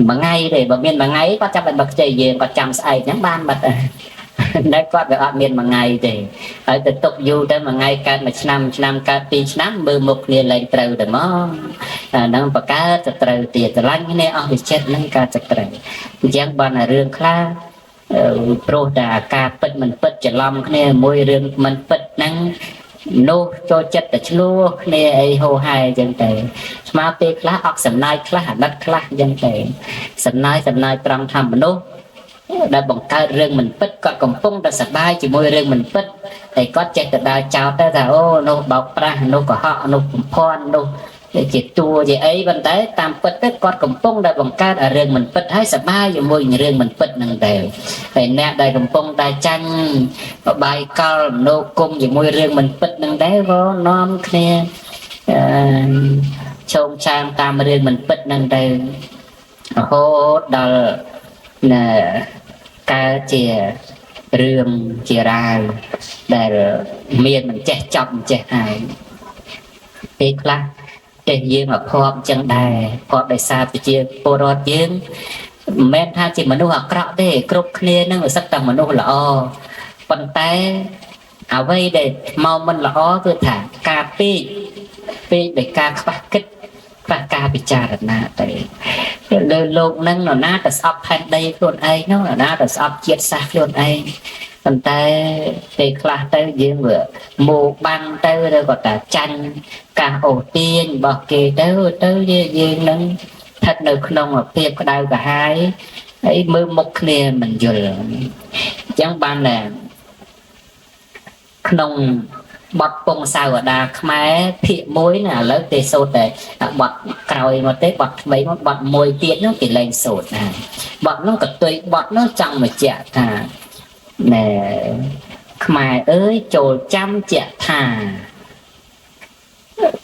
មួយថ្ងៃទេបើមានមួយថ្ងៃគាត់ចាំតែខ្ចីយើងគាត់ចាំស្អែកហ្នឹងបានបាត់តែគាត់វាអត់មានមួយថ្ងៃទេហើយទៅទុកយូរទៅមួយថ្ងៃកើតមួយឆ្នាំឆ្នាំកើតពីរឆ្នាំមើលមុខគ្នាលែងត្រូវតែមកអាហ្នឹងបង្កើតសត្រូវទៀតស្រឡាញ់គ្នាអស់ពីចិត្តហ្នឹងកើតសត្រូវអញ្ចឹងបានតែរឿងខ្លះព្រោះតែអាការពិតមិនពិតច្រឡំគ្នាមួយរឿងមិនពិតហ្នឹងនោះចូលចិត្តតែឆ្លោះគ្នាអីហោហែអញ្ចឹងទៅស្មាពេលខ្លះអត់សំណាយខ្លះអាណិតខ្លះអញ្ចឹងទៅសំណាយសំណាយត្រង់ថាមនុស្សដែលបង្កើតរឿងមិនពិតគាត់កំពុងតែសប្បាយជាមួយរឿងមិនពិតតែគាត់ចេះតែដើរចោទទៅថាអូនោះបោកប្រាស់នោះកុហកនោះបំភាន់នោះជាតួជាអីប៉ុន្តែតាមពិតទៅគាត់កំពុងតែបង្កើតរឿងមិនពិតហើយសប្បាយជាមួយនឹងរឿងមិនពិតហ្នឹងទៅហើយអ្នកដែលកំពុងតែចាញ់បបាយកលមនោគមជាមួយរឿងមិនពិតហ្នឹងដែរក៏នាំគ្នាឆោងឆាងតាមរឿងមិនពិតហ្នឹងទៅរហូតដល់ណាកើតជារឿងជារាវដែលមានមិនចេះចប់មិនចេះហើយពេលខ្លះទេយើងអភ័ព្វអញ្ចឹងដែរគាត់ដោយសារប្រជាពលរដ្ឋយើងមិនមែនថាជាមនុស្សអាក្រក់ទេគ្រប់គ្នានឹងសឹកតែមនុស្សល្អប៉ុន្តែអ្វីដែលមកមិនល្អគឺថាការពេកពេកដោយការខ្វះគិតខ្វះការពិចារណាទៅលើលោកនឹងនរណាទៅស្អប់ផែនដីខ្លួនឯងនោះនរណាទៅស្អប់ជាតិសាសន៍ខ្លួនឯងប៉ុន្តែពេលខ្លះទៅយើងវាមោបាំងទៅឬក៏តាចាញ់ការអូសទាញរបស់គេទៅទៅយើងនឹងស្ថិតនៅក្នុងភាពក្តៅក្រហាយហើយមើលមុខគ្នាមិនយល់អញ្ចឹងបានតែក្នុងបទពងសាវតាខ្មែរភាគ1ណាឥឡូវគេសូត្រតែបទក្រោយមកទេបទថ្មីមកបទមួយទៀតនោះគេលែងសូត្រណាបទនោះកតុយបទនោះចង់បញ្ជាក់ថាណែខ្មែរអើយចូលចាំជាក់ថា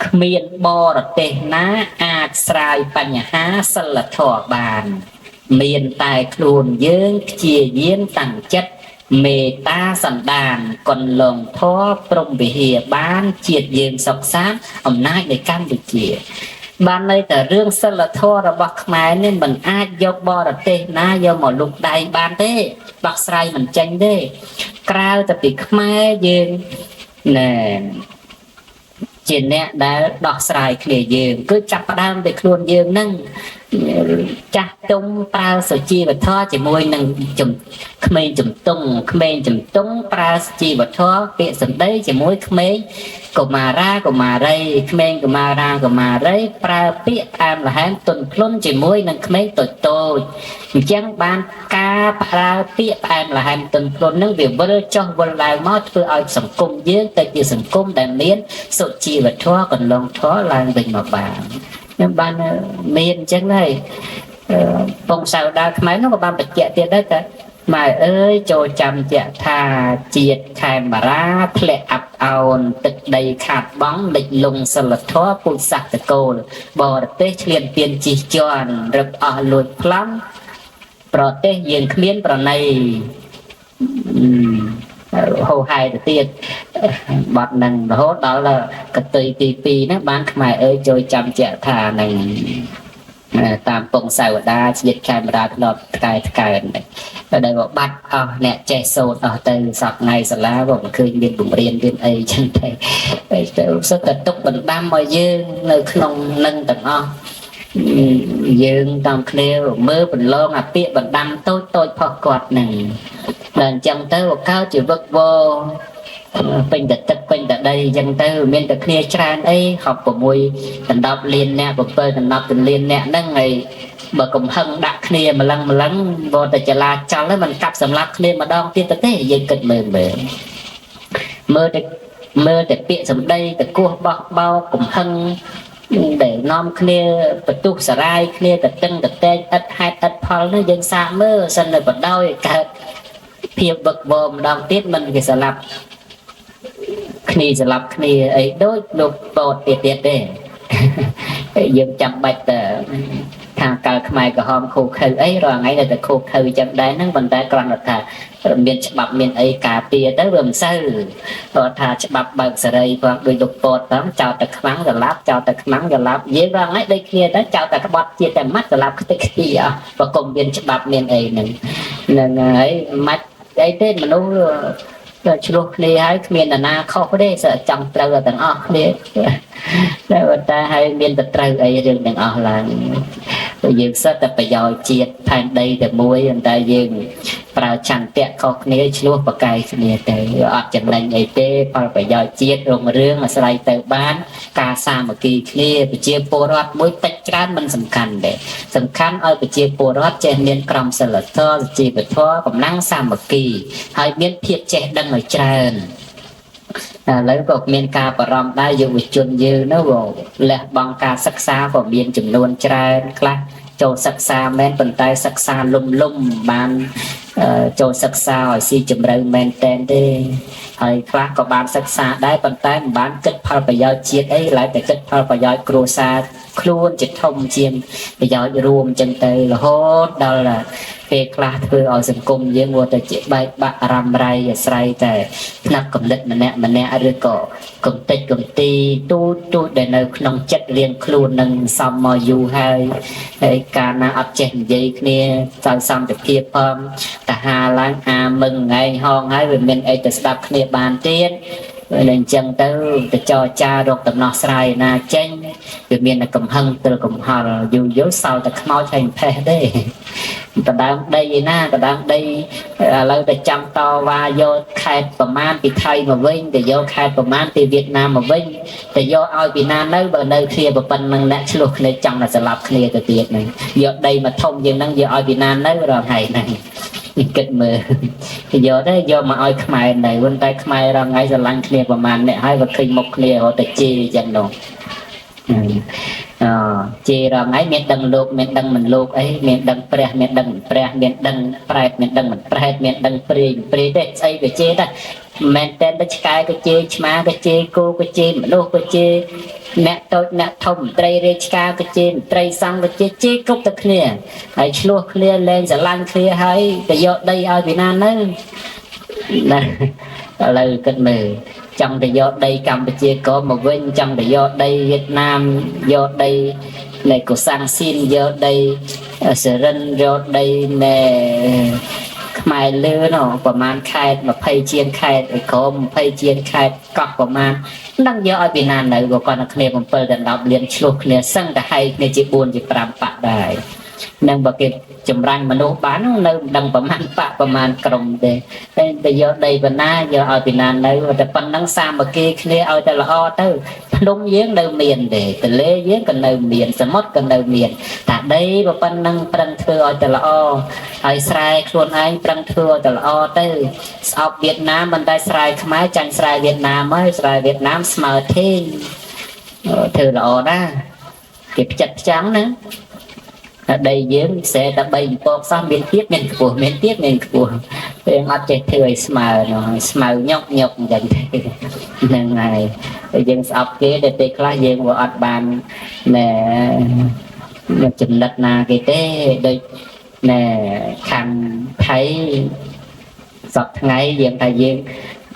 គ្មានបរទេសណាអាចស្រាយបញ្ហាសិលធម៌បានមានតែខ្លួនយើងព្យាយាមតាំងចិត្តមេត្តាសន្តានកន្លងធម៌ព្រំវិហារបានជាតិយើងសុខសាន្តអំណាចនៃកម្ពុជាបានន័យតែរឿងសិលធម៌របស់ខ្មែរនេះមិនអាចយកបរទេសណាយកមកលុកដៃបានទេដោះស្រាយមិនចេញទេក្រៅតែពីខ្មែរយើងណែជាអ្នកដែលដោះស្រាយគ្នាយើងគឺចាប់ផ្ដើមពីខ្លួនយើងហ្នឹងចាស់ទុំប្រើសុជីវធម៌ជាមួយនឹងក្មេងជំទង់ក្មេងជំទង់ប្រើសុជីវធម៌ពាក្យសម្ដីជាមួយក្មេងកុមារាកុមារីក្មេងកុមារាកុមារីប្រើពាក្យផ្អែមល្ហែមទន់ភ្លន់ជាមួយនឹងក្មេងតូចតូចអញ្ចឹងបានការប្រើពាក្យផ្អែមល្ហែមទន់ភ្លន់នឹងវាវិលចុះវិលឡើងមកធ្វើឲ្យសង្គមយើងទៅជាសង្គមដែលមានសុជីវធម៌កន្លងធម៌ឡើងវិញមកបាន ខ្ញុំបានមានអញ្ចឹងហើយពងសាវតាខ្មែរនោះក៏បានបញ្ជាក់ទៀតដែរតែម៉ែអើយចូលចាំជាក់ថាជាតិខេមរាធ្លាក់អាប់អោនទឹកដីខាតបង់លិចលង់សិលធម៌ពូជសាសន៍តកូលបរទេសឆ្លៀនពៀនជិះជាន់រឹបអស់លួចប្លន់ប្រទេសយើងគ្មានប្រណីហោហែទៅទៀតបាត់នឹងរហូតដល់កតុយទី2ហ្នឹងបានខ្មែរអើយចូលចាំជាក់ថានឹងតាមពងសាវតាជាតិខេមរាធ្លាប់ថ្កែថ្កើនដែលបាត់អស់អ្នកចេះសូត្រអស់ទៅសពថ្ងៃសាលាក៏មិនឃើញមានបង្រៀនមានអីចឹងទេទៅសុទ្ធតែទុកបណ្ដាំឲ្យយើងនៅក្នុងនឹងទាំងអស់យើងតាមគ្នាមើលបន្លងអាពាកបណ្ដាំតូចតូចផុសគាត់នឹងដល់អញ្ចឹងទៅកើតជាវឹកវរពេញតែទឹកពេញតែដីអញ្ចឹងទៅមានតែគ្នាច្រើនអី66ដណ្ដប់លានអ្នក7ដណ្ដប់លានអ្នកហ្នឹងហើយបើកំហឹងដាក់គ្នាម្លឹងម្លឹងបើតែចលាចលហ្នឹងมันកាប់សម្លាប់គ្នាម្ដងទៀតទៅទេយើងគិតមើលមើលមើលតែពាក្យសម្ដីតកោះបោះបោកកំហឹងដែលនាំគ្នាបន្ទុះសារាយគ្នាតតឹងតតែងឥតហេតុឥតផលនោះយើងសាកមើលសិននៅបដោយកើតភាពវឹកវរម្ដងទៀតមិនគេស្លាប់គ្នាស្លាប់គ្នាអីដូចលោកបតទៀតទៀតទេយើងចាំបាច់តែថាកាលខ្មែរក្រហមខូខើអីរាល់ថ្ងៃនៅតែខូខើចឹងដែរហ្នឹងប៉ុន្តែគ្រាន់តែថាមានច្បាប់មានអីការពារទៅវាមិនសូវព្រោះថាច្បាប់បើកសេរីផងដូចលោកពតផងចោតតែខ្មាំងស្លាប់ចោតតែខ្មាំងស្លាប់យើងរាល់ថ្ងៃដូចគ្នាទៅចោតតែក្បត់ជាតិតែម៉ាត់ស្លាប់ខ្ទេចខ្ទីអស់បើកុំមានច្បាប់មានអីហ្នឹងហ្នឹងហើយម៉ាច់អីទេមនុស្សឆ្លោះគ្នាហើយគ្មាននរណាខុសទេសចង់ត្រូវទាំងអស់គ្នាតែតែហើយមានតែត្រូវអីរឿងទាំងអស់ឡើងយើងសិតតែប្រយោជន៍ជាតិផែនដីតែមួយតែយើងប្រើឆន្ទៈខុសគ្នាឆ្លោះប្រកែកគ្នាទៅអត់ចំណេញអីទេផលប្រយោជន៍ជាតិរុងរឿងអាស្រ័យទៅបានការសាមគ្គីគ្នាប្រជាពលរដ្ឋមួយតិចច្រើនមិនសំខាន់ទេសំខាន់ឲ្យប្រជាពលរដ្ឋចេះមានក្រមសីលធម៌សុជីវធម៌កម្លាំងសាមគ្គីហើយមានភាពចេះដឹងឲ្យច្រើនឥឡូវក៏មានការបារម្ភដែរយុវជនយើងនោះលះបង់ការសិក្សាក៏មានចំនួនច្រើនខ្លះចូលសិក្សាមែនប៉ុន្តែសិក្សាលំលំបានចូលសិក្សាឲ្យស៊ីជម្រៅមែនតែនទេហើយខ្លះក៏បានសិក្សាដែរប៉ុន្តែមិនបានគិតផលប្រយោជន៍ជាតិអីឡើយតែគិតផលប្រយោជន៍គ្រួសារខ្លួនជាធំជាងប្រយោជន៍រួមចឹងទៅរហូតដល់ពេលខ្លះធ្វើឲ្យសង្គមយើងវត្តទៅជាបែកបាក់រ៉ាំរ៉ៃអាស្រ័យតែផ្នែកកំណត់ម្នាក់ម្នាក់ឬក៏កំតិចកំទីទូចទូចដែលនៅក្នុងចិត្តរៀងខ្លួននឹងសំមកយូរហើយហើយកាលណាអត់ចេះនិយាយគ្នាទៅសន្តិភាពផងតាហាឡើងអាមឹងថ្ងៃហងហើយវាមានអីទៅស្ដាប់គ្នាបានទៀតពេលអញ្ចឹងទៅទៅចរចារកដំណោះស្រាយណាចេញវាមានតែកំហឹងទល់កំហល់យូរយូរសល់តែខ្មោចហើយផេះទេដដើមដីឯណាដដើមដីឥឡូវតែចាំតវ៉ាយកខេត្តប្រមាណពីថៃមកវិញទៅយកខេត្តប្រមាណពីវៀតណាមមកវិញទៅយកឲ្យពីណានៅបើនៅគ្នាប៉ុណ្្នឹងអ្នកឆ្លោះគ្នាចង់តែស្លាប់គ្នាទៅទៀតហ្នឹងយកដីមកធំជាងហ្នឹងយកឲ្យពីណានៅរាល់ថ្ងៃហ្នឹងគិតមើលយកទៅយកមកឲ្យខ្មែរនៅប៉ុន្តែខ្មែររាល់ថ្ងៃស្រឡាញ់គ្នាប្រមាណអ្នកហើយបើឃើញមុខគ្នារត់តែជេរចឹងនោះអជេររាល់ថ្ងៃមានដឹងលោកមានដឹងមិនលោកអីមានដឹងព្រះមានដឹងមិនព្រះមានដឹងប្រែតមានដឹងមិនប្រែតមានដឹងព្រាយព្រាយទេស្អីក៏ជេរដែរមែនតើឆ្កែក៏ជេរឆ្មាក៏ជេរគោក៏ជេរមនុស្សក៏ជេរអ្នកតូចអ្នកធំមន្ត្រីរាជការក៏ជេរមន្ត្រីសង្ឃក៏ជេរជេរគ្រប់តែគ្នាហើយឆ្លោះគ្នាលែងស្រឡាញ់គ្នាហើយទៅយកដីឲ្យពីណានៅណាឥឡូវគិតមើលចង់ទៅយកដីកម្ពុជាក៏មកវិញចង់ទៅយកដីវៀតណាមយកដីនៃកូសាំងស៊ីនយកដីសេរិនយកដីនៃខ្មែរលឿនប្រហែលខេត្ត20ជាងខេត្តឯក្រម20ជាងខេត្តកោះប្រហែលនឹងយកឲ្យពីណានៅក៏គាត់តែគ្នា7ដល់10លានឆ្លោះគ្នាសឹងតែហែកគ្នាជា4ជា5បាក់ដែរនឹងបើគេចម្រាញ់មនុស្សបាននៅមិនដឹងប្រមាណបាក់ប្រមាណក្រុមទេតែទៅយកដីបណ្ណាយកឲ្យពីណានៅតែប៉ុណ្ណឹងសាមគ្គីគ្នាឲ្យតែល្អទៅភ្នំយើងនៅមានទេទលេយើងក៏នៅមានសមុទ្រក៏នៅមានតែដីប៉ុណ្ណឹងប្រឹងធ្វើឲ្យតែល្អហើយស្រែខ្លួនឯងប្រឹងធ្វើឲ្យតែល្អទៅស្អប់វៀតណាមមិនតែស្រែខ្មែរចាញ់ស្រែវៀតណាមហើយស្រែវៀតណាមស្មើទេធ្វើល្អណាស់ គេផ្ចិតផ្ចង់ណាដីយើងស្រែតែ3ពកសោះមានទៀតមានខ្ពស់មានទៀតមានខ្ពស់ពេលអត់ចេះធ្វើឲ្យស្មើនោះស្មៅញុកញុកអញ្ចឹងទេហ្នឹងហើយយើងស្អប់គេតែពេលខ្លះយើងវាអត់បានណែចំណិតណាគេទេដូចណែខាងថៃសប្តាហ៍ថ្ងៃយើងថាយើង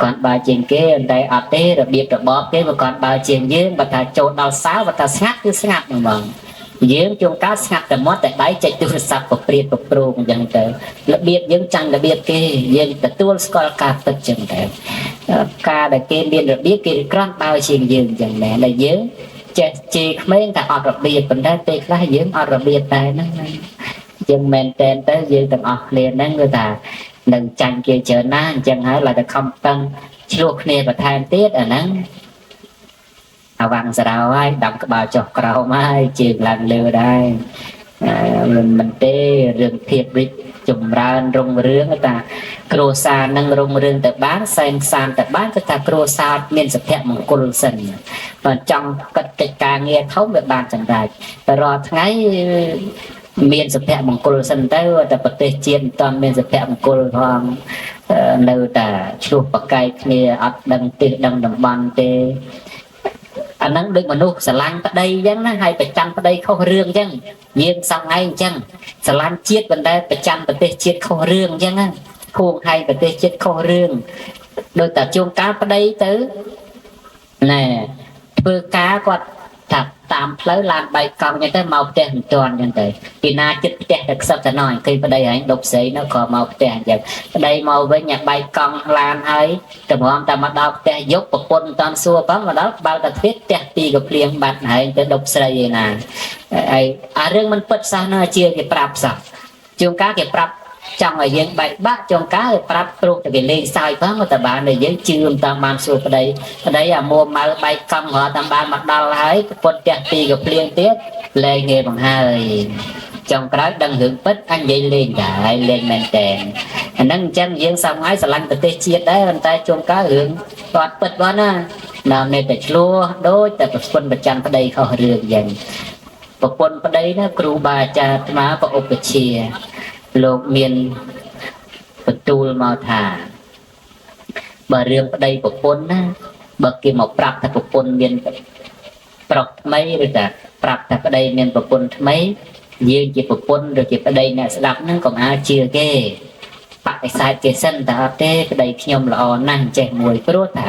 គាត់បើជាងគេតែអត់ទេរបៀបរបបគេបើគាត់បើជាងយើងបើថាចូលដល់សាលបើថាស្ងាត់គឺស្ងាត់ហ្មងយើងជួនកាលស្ងាត់តែមាត់តែដៃចុចទូរស័ព្ទប្រព្រាតប្រព្រោងអញ្ចឹងទៅរបៀបយើងចាញ់របៀបគេយើងទទួលស្គាល់ការពិតអញ្ចឹងទៅការដែលគេមានរបៀបគេក្រំបើជាងយើងអញ្ចឹងដែរដែលយើងចេះជេរក្មេងតែអត់របៀបប៉ុន្តែពេលខ្លះយើងអត់របៀបដែរហ្នឹងយើងមែនតែនទៅយើងទាំងអស់គ្នាហ្នឹងគឺថានឹងចាញ់គេច្រើនណាស់អញ្ចឹងហើយឡើយតែខំតឹងឆ្លោះគ្នាបន្ថែមទៀតអាហ្នឹងអវង្សរោហើយដាំក្បាលចុះក្រោមហើយជើងឡើងលើដែរមិនទេរឿងភាពរីកចម្រើនរុងរឿងតាគ្រួសារនឹងរុងរឿងទៅបានសែនសានទៅបានគឺថាគ្រួសារមានសុភមង្គលសិនបើចង់កាត់កិច្ចការងារធំវាបានសម្រេចតែរាល់ថ្ងៃមានសុភមង្គលសិនទៅតែប្រទេសជាតិមិនតាន់មានសុភមង្គលផងនៅតែឆ្លោះប្រកែកគ្នាអត់ដឹងទិសដឹងតំបន់ទេអាហ្នឹងដូចមនុស្សស្រឡាញ់ប្តីអញ្ចឹងណាហើយប្រចាំប្តីខុសរឿងអញ្ចឹងយើងសង្ហៃអញ្ចឹងស្រឡាញ់ជាតិប៉ុន្តែប្រចាំប្រទេសជាតិខុសរឿងអញ្ចឹងណាហួងហែងប្រទេសជាតិខុសរឿងដូចតែជួនកាលប្តីទៅណែធ្វើការគាត់ថាតាមផ្លូវឡានបែកកង់អញ្ចឹងទៅមកផ្ទះមិនទាន់អញ្ចឹងទៅពីណាចិត្តផ្ទះតែខ្សឹបតែណោះឃើញប្តីឯងដប់ស្រីនោះក៏មកផ្ទះអញ្ចឹងប្តីមកវិញអាបែកកង់ឡានហើយតម្រាំតែមកដល់ផ្ទះយប់ប្រពន្ធមិនតាន់សួរផងមកដល់បើកតែទ្វារផ្ទះពីរក៏ភ្លៀងបាត់ហើយទៅដប់ស្រីឯណាហើយអារឿងមិនពិតសោះណាជាគេប្រាប់សោះជួនកាលគេប្រាប់ចង់ឲ្យយើងបែកបាក់ជួនកាលគេប្រាប់ព្រោះតែគេលេងសើចផងតែបានតែយើងជឿមិនតាមបានសួរប្តីប្តីអាមួម៉ៅបែកកង់រត់តាមបានមកដល់ហើយប្រពន្ធផ្ទះពីរក៏ភ្លៀងទៀតលែងគេបង្ហើយចុងក្រោយដឹងរឿងពិតអញនិយាយលេងដែរលេងមែនតើអាហ្នឹងអញ្ចឹងយើងសប្ងាយស្រឡាញ់ប្រទេសជាតិដែរប៉ុន្តែជួនកាលរឿងគាត់ពិតបងណាណានៅតែឆ្លោះដូចតែប្រពន្ធប្រចាំប្តីខុសរឿងអញ្ចឹងប្រពន្ធប្តីណាគ្រូបាអាចារ្យអាត្មាប្រឧបជាលោកមានបន្ទូលមកថាបើរឿងប្តីប្រពន្ធណាបើគេមកប្រាប់ថាប្រពន្ធមានប្រុសថ្មីឬថាប្រាប់ថាប្តីមានប្រពន្ធថ្មីយើងជាប្រពន្ធឬជាប្តីអ្នកស្ដាប់ហ្នឹងកុំអាលជឿគេបដិសេធគេសិនតែអត់ទេប្តីខ្ញុំល្អណាស់ចេះមួយព្រោះថា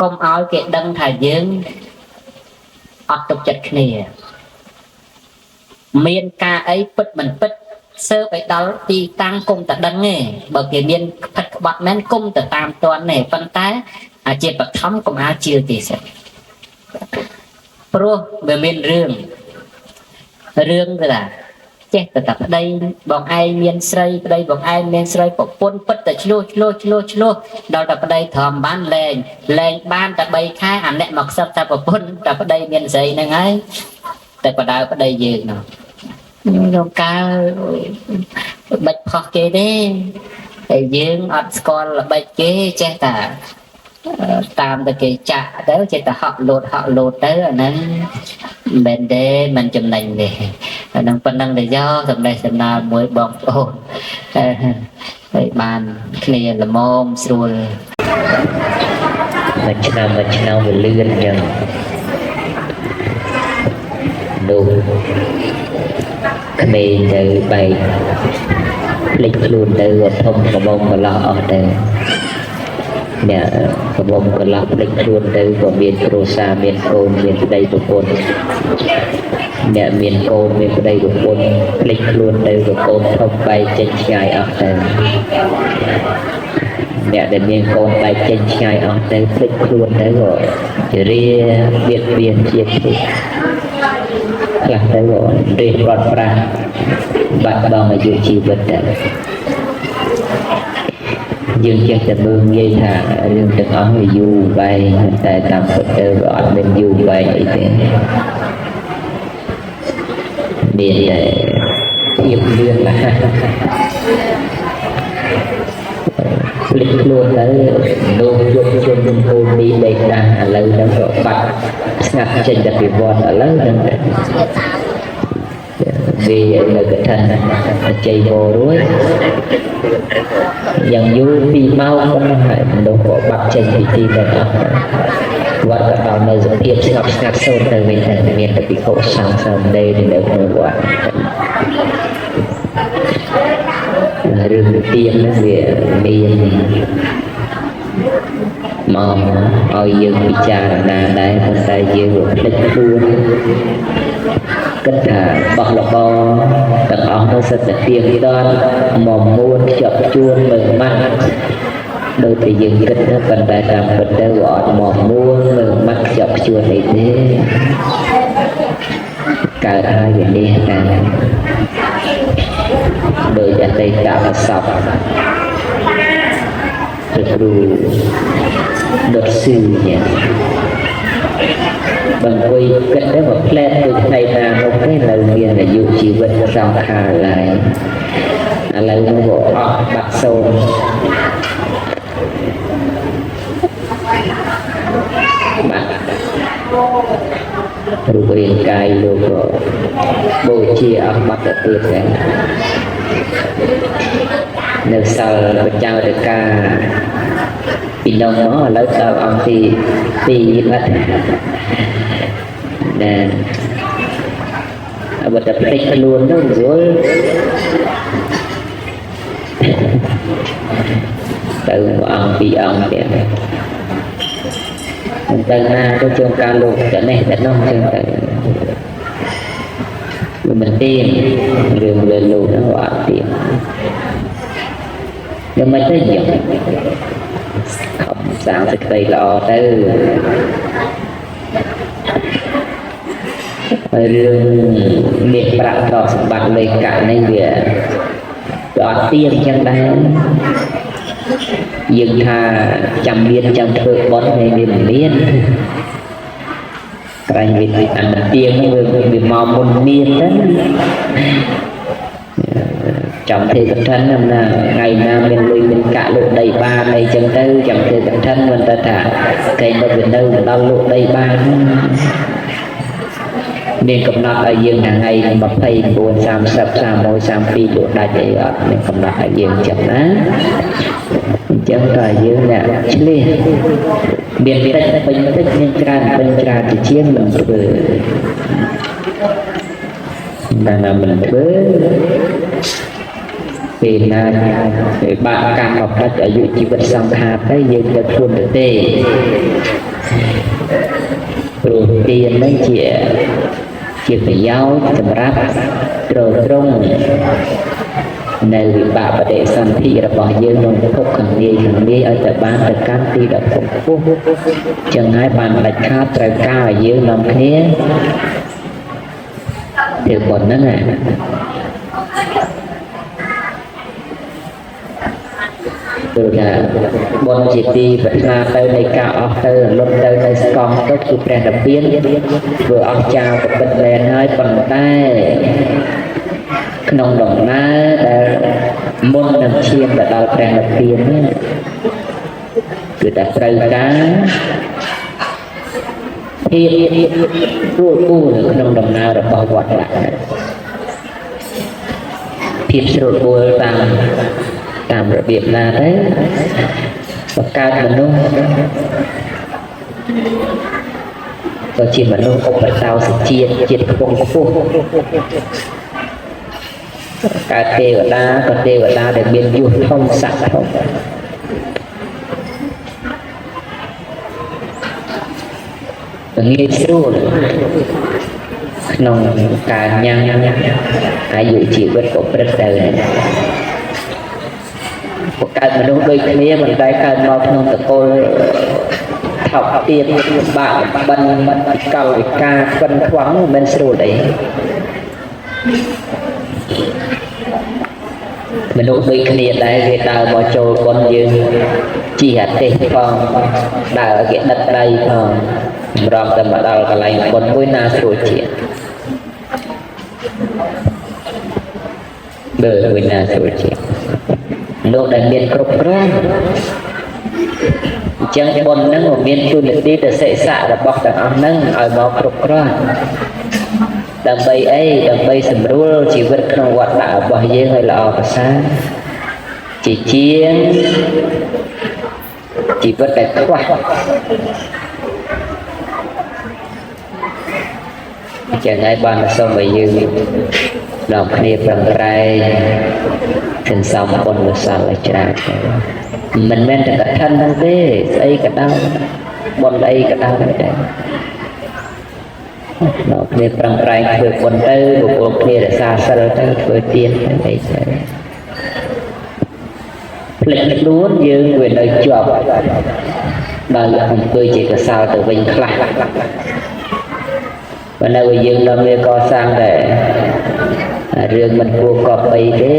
កុំឲ្យគេដឹងថាយើងអត់ទុកចិត្តគ្នាមានការអីពិតមិនពិតសើបឲ្យដល់ទីតាំងគុំតែដឹងទេបើគេមានផិតក្បត់មែនគុំទៅតាមតន់ទេប៉ុន្តែអាជាបឋមកុំអាលជឿគេសិនព្រោះវាមានរឿងរឿងគឺថាចេះតែតែប្តីបងឯងមានស្រីប្តីបងឯងមានស្រីប្រពន្ធពិតតែឆ្លោះឆ្លោះឆ្លោះឆ្លោះដល់តែប្តីទ្រាំបានលែងលែងបានតែ3ខែអាអ្នកមកខ្សឹបតែប្រពន្ធតែប្តីមានស្រីហ្នឹងហើយតែបដៅប្តីយើងនោះក្នុងកាលបិចផុសគេទេតែយើងអត់ស្គាល់ល្បិចគេចេះតែតាមតែគេចាក់ទៅចេះតែហក់លោតហក់លោតទៅអាហ្នឹងមិនទេមិនចំណេញទេអាហ្នឹងប៉ុណ្ណឹងទៅយកសម្ដេះសម្ដាលមួយបងប្អូនហើយបានគ្នាល្មមស្រួលមួយឆ្នាំមួយឆ្នាំវាលឿនអញ្ចឹងនោះក្មេងទៅបែកភ្លេចខ្លួនទៅធំកមុំកន្លោះអស់ទៅអ្នកកមុំកន្លោះភ្លេចខ្លួនទៅក៏មានគ្រួសារមានកូនមានប្តីប្រពន្ធអ្នកមានកូនមានប្តីប្រពន្ធភ្លេចខ្លួនទៅក៏កូនធំបែកចេញឆ្ងាយអស់ទៅអ្នកដែលមានកូនបែកចេញឆ្ងាយអស់ទៅភ្លេចខ្លួនទៅក៏ជរាបៀតបៀនជាតិខ្លះទៅក៏រៀបរត់ប្រាស់បាត់បង់អាយុជីវិតដែរយើងចេះតែមើលងាយថារឿងទាំងអស់វាយូរវែងតែតាមពិតទៅវាអត់មានយូរវែងអីទេមានតែភាពលឿនរហ័ស ភ្លេចខ្លួនទៅនោះយុគជុំគូនេះដេកដាស់ឥឡូវនឹងក៏បាត់ស្ងាត់ចេញតែពីវត្តឥឡូវនឹងវានៅកថាជ័យវរួចយ៉ាងយូរ2ម៉ោងប៉ុណ្ណោះហើយមនុស្សក៏បាត់ចេញពីទីទាំងអស់វត្តក៏ដល់នៅសភាពស្ងប់ស្ងាត់សូន្យទៅវិញតែមានតែភិក្ខុសង្ឃសាមណេរនៅក្នុងវត្តរឿងទៀនហ្នឹងវាមានមកឲ្យយើងពិចារណាដែរប៉ុន្តែយើងវាភ្លេចខ្លួនគិតថាបោះរបរទាំងអស់នោះសិតតែទៀងទាត់មកមួនខ្ជាប់ខ្ជួនមើលម៉ាត់ដូចតែយើងគិតទៅប៉ុន្តែតាមពិតទៅវាអត់មកមួនមើលម៉ាត់ខ្ជាប់ខ្ជួនអីទេកើតហើយវានេះតែដោយអតីតប្រសពព្រះគ្រូដុតស៊ឺយ៉ាងបើអង្គុយគិតទៅមកផ្លែតដូចថ្ងៃណានោះទេនៅមានអាយុជីវិតសង្ខារឡើយឥឡូវនោះក៏អស់បាត់សូន្យបាត់រូបរាងកាយលោកក៏បូជាអស់បាត់ទៅទៀតដែរនៅសល់បច្ចោតកាពីនោះមកឥឡូវដល់អង្គទី2បាត់ណែបើតែភ្លេចខ្លួនទៅយល់ទៅមួយអង្គពីរអង្គទៀតទៅណាទៅជួនកាលលោកតែនេះតែនោះចឹងទៅវាមិនទៀងរឿងលើលោកហ្នឹងវាអត់ទៀងយ៉ាងម៉េចទៅយើងខំសាងសេចក្តីល្អទៅហើយរឿងមាសប្រាក់ទ្រព្យសម្បត្តិលេខកាក់នេះវាអត់ទៀងចឹងដែរយើងថាចាំមានចាំធ្វើបុណ្យហើយវាមិនមានក្រែងវាអានទៀងហ្នឹងវាមកមុនមានទៅចាំធ្វើកឋិនណាថ្ងៃណាមានលុយមានកាក់លក់ដីបានអីចឹងទៅចាំធ្វើកឋិនមិនទៅថាគេនៅវានៅដល់លក់ដីបានមានកំណត់ឲ្យយើងថ្ងៃ29 30 31 32លក់ដាច់អីអត់មានកំណត់ឲ្យយើងចឹងណាអញ្ចឹងតើយើងអ្នកឆ្លៀសមានតិចពេញតិចមានច្រើនពេញច្រើនទៅជាងមិនធ្វើតែណាមិនធ្វើពេលណាពេលបាក់កម្មមកផ្ដាច់អាយុជីវិតសង្ខារទៅយើងទៅខ្លួនទៅទេព្រោះទានហ្នឹងជាប្រយោជន៍សម្រាប់ទ្រទ្រង់នៅវិបាកបដិសន្ធិរបស់យើងក្នុងភពខាងនាយខាងនាយឲ្យទៅបានទៅកាន់ទីដ៏ខ្ពង់ខ្ពស់ចឹងហើយបានដាច់ខាតត្រូវការឲ្យយើងនាំគ្នាធ្វើបុណ្យហ្នឹងណាគឺថាបុណ្យជាទីប្រាថ្នាទៅនៃការអស់ទៅរលត់ទៅនៅស្កងទៅគឺព្រះនិព្វានធ្វើអស្ចារ្យប្រពិតមែនហើយប៉ុន្តែក្នុងដំណើរដែលមុននឹងឈានទៅដល់ព្រះនិព្វាននេះគឺតែត្រូវការភាពរួលបួលក្នុងដំណើររបស់វត្តដាក់ភាពស្រួលបួលតាមរបៀបណាទៅបង្កើតមនុស្សក៏ជាមនុស្សឧបតោសជាតិជាតិខ្ពង់ខ្ពស់កើតទេវតាក៏ទេវតាដែលមានយុះធំស័ក្តិធំងាយស្រួលក្នុងការញ៉ាំអាយុជីវិតប្រព្រឹត្តទៅបង្កើតមនុស្សដូចគ្នាប៉ុន្តែកើតមកក្នុងតកូលថោកទាបបាក់បិនកលវិការខ្វិនខ្វងមិនស្រួលអីមនុស្សដូចគ្នាដែរគេដើរមកចូលបុណ្យយើងជិះអាទេសផងដើរគេដិតដៃផងសម្រាប់តែមកដល់កន្លែងបុណ្យមួយណាស្រួលជាងបើមួយណាស្រួលជាង លោកដែលមានគ្រប់គ្រាន់អញ្ចឹងបុណ្យហ្នឹងមានទូនាទីទៅសិស្សរបស់ទាំងអស់ហ្នឹងឲ្យមកគ្រប់គ្រាន់ដើម្បីអីដើម្បីសម្រួលជីវិតក្នុងវត្តដាក់របស់យើងឲ្យល្អប្រសើរជាជាងជីវិតដែលខ្វះអញ្ចឹងហើយបានសូមឲ្យយើងនាំគ្នាប្រឹងប្រែងសន្សំបុណ្យកុសលឲ្យច្រើនមិនមែនតែកឋិនហ្នឹងទេស្អីក៏ដោយបុណ្យអីក៏ដោយដែរនាំគ្នាប្រឹងប្រែងធ្វើបុណ្យទៅបបួលគ្នារក្សាសិលទៅធ្វើទានទៅអីទៅភ្លេចខ្លួនយើងវានៅជាប់ដោយអំពើជាកុសលទៅវិញខ្លះបើនៅយើងដល់វាកសាងតែរឿងមិនគួរកប់អីទេ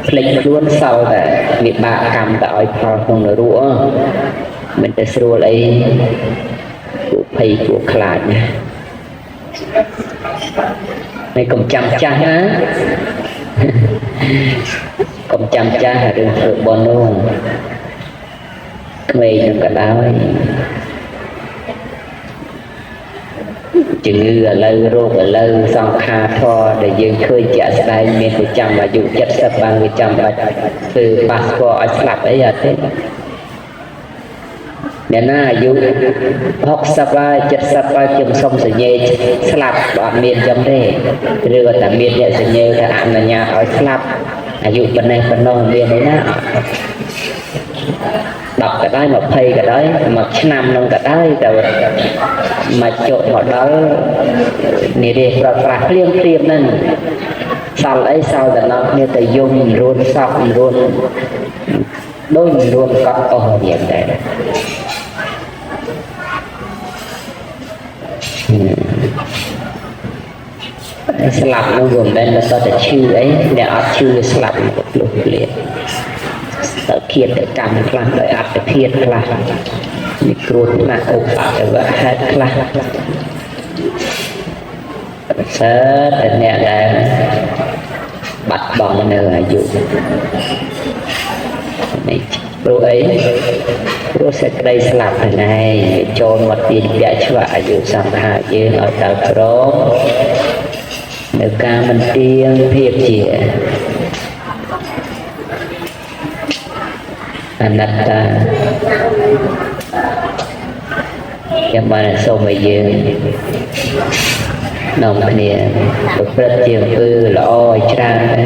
ភ្លេចខ្លួនសល់តែវិបាកកម្មទៅឲ្យផលក្នុងនរកមិនតែស្រួលអីគួរភ័យគួរខ្លាចណាហើយកុំចាំចាស់ណាកុំចាំចាស់រឿងធ្វើបុណ្យនោះក្មេងនឹងក៏ដោយជំងឺឥឡូវរោគឥឡូវសង្ខារធម៌ដែលយើងឃើញជាក់ស្ដែងមានប្រចាំអាយុ70បានវាចាំបាច់ធ្វើប៉ាសពតឲ្យស្លាប់អីអត់ទេអ្នកណាអាយុ60ហើយ70ហើយខ្ញុំសុំសញ្ញេស្លាប់អត់មានចឹងទេឬក៏តែមានអ្នកសញ្ញេថាអនុញ្ញាតឲ្យស្លាប់អាយុប៉ុណ្ណេះប៉ុណ្ណោះមានអីណា10ក៏ដោយ20ក៏ដោយមួយឆ្នាំនឹងក៏ដោយតែមកចុះមកដល់និរេប្រប្រាស់ភ្លាមភ្លាមហ្នឹងសល់អីសល់តែនាំគ្នាទៅយំរួនសក់រួនដូចរួនកត់អស់យ៉ាងដែរស្លាប់នោះវាមិនមែនតែតែឈឺអីអ្នកអត់ឈឺវាស្លាប់មកភ្លុះភ្លាតទៅឃាតកម្មខ្លះដោយអត្តឃាតខ្លះមានគ្រោះថ្នាក់ឧបទ្ទវហេតុខ្លះប្រសើរតែអ្នកដែលបាត់បង់នៅអាយុនេះព្រោះអីព្រោះសេចក្តីស្លាប់ហ្នឹងឯងចូលមកទាញពាក់ឆ្វាក់អាយុសង្ខារយើងឲ្យដល់ក្រមនៅការមិនទៀងភាពជាអនត្តាចាំបានសូមឲ្យយើងនាំគ្នាប្រព្រឹត្តជាអំពើល្អឲ្យច្រើន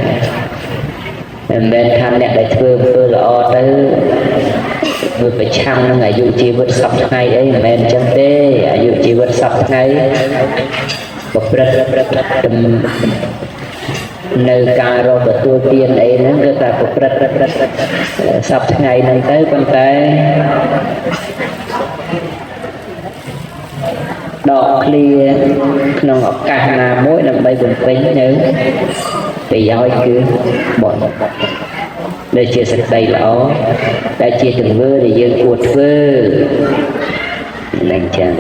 មិនមែនថាអ្នកដែលធ្វើអំពើល្អទៅវាប្រឆាំងនឹងអាយុជីវិតសព្វថ្ងៃអីមិនមែនអញ្ចឹងទេអាយុជីវិតសព្វថ្ងៃប្រព្រឹត្តនៅការរកទទួលទានអីហ្នឹងគឺថាប្រព្រឹត្តសព្វថ្ងៃហ្នឹងទៅប៉ុន្តែដកឃ្លាក្នុងឱកាសណាមួយដើម្បីបំពេញនៅប្រយោជន៍គឺបុណ្យដែលជាសេចក្តីល្អដែលជាទង្វើដែលយើងគួរធ្វើនឹងចឹង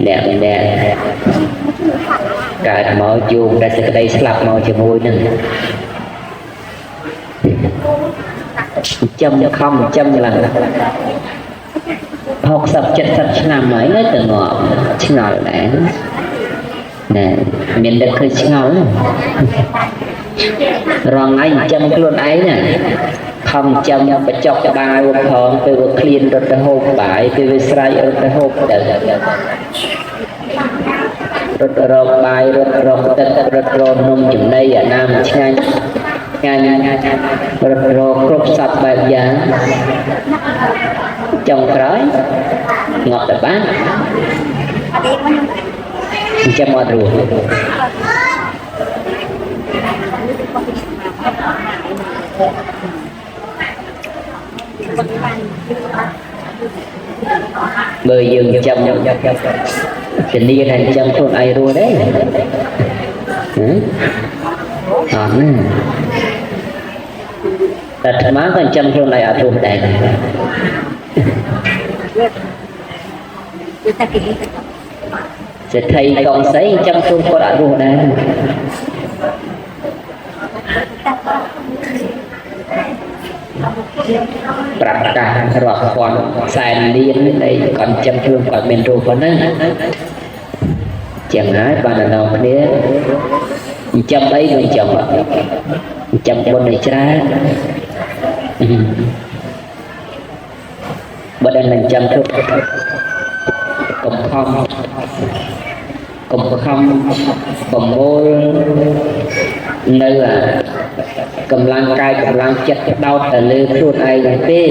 អ្នកអ្នកកើតមកយោងតែសេចក្តីស្លាប់មកជាមួយនឹងចំខំចំឡើង60 70ឆ្នាំហើយនៅតែងាប់ឆ្ងល់ដែរណែមានដឹកឃើញឆ្ងល់រងថ្ងៃចាំខ្លួនឯងណាខំចាំបញ្ចុកបាយផងពេលវាឃ្លានរត់ទៅហូបបាយពេលវាស្រែករត់ទៅហូបទៅរត់រកបាយរត់រកទឹករត់រកនំចំណីអាណាមឆ្ងាញ់ឆ្ងាញ់រត់រកគ្រប់សពបែបយ៉ាងចុងក្រោយងាប់ទៅបានចាំអត់រស់បើយើងចាំធានាថាចាំខ្លួនឯងរស់ទេអត់ណាតែអាត្មាក៏ចាំខ្លួនឯងអត់រស់ដែរសេដ្ឋីកងសីចាំខ្លួនគាត់អត់រស់ដែរ ប្រាប់កាសរាប់ពាន់សែនលានអីគាត់ចិញ្ចឹមខ្លួនគាត់មានរូបប៉ុណ្ណឹងចឹងហើយបានដល់នាំគ្នាចិញ្ចឹមអីមិនចិញ្ចឹមចិញ្ចឹមបុណ្យឲ្យច្រើនបើដល់មិនចិញ្ចឹមខ្លួនកុំខំកុំខំប្រមូលនៅកម្លាំងកាយកម្លាំងចិត្តដោតទៅលើខ្លួនឯងទេ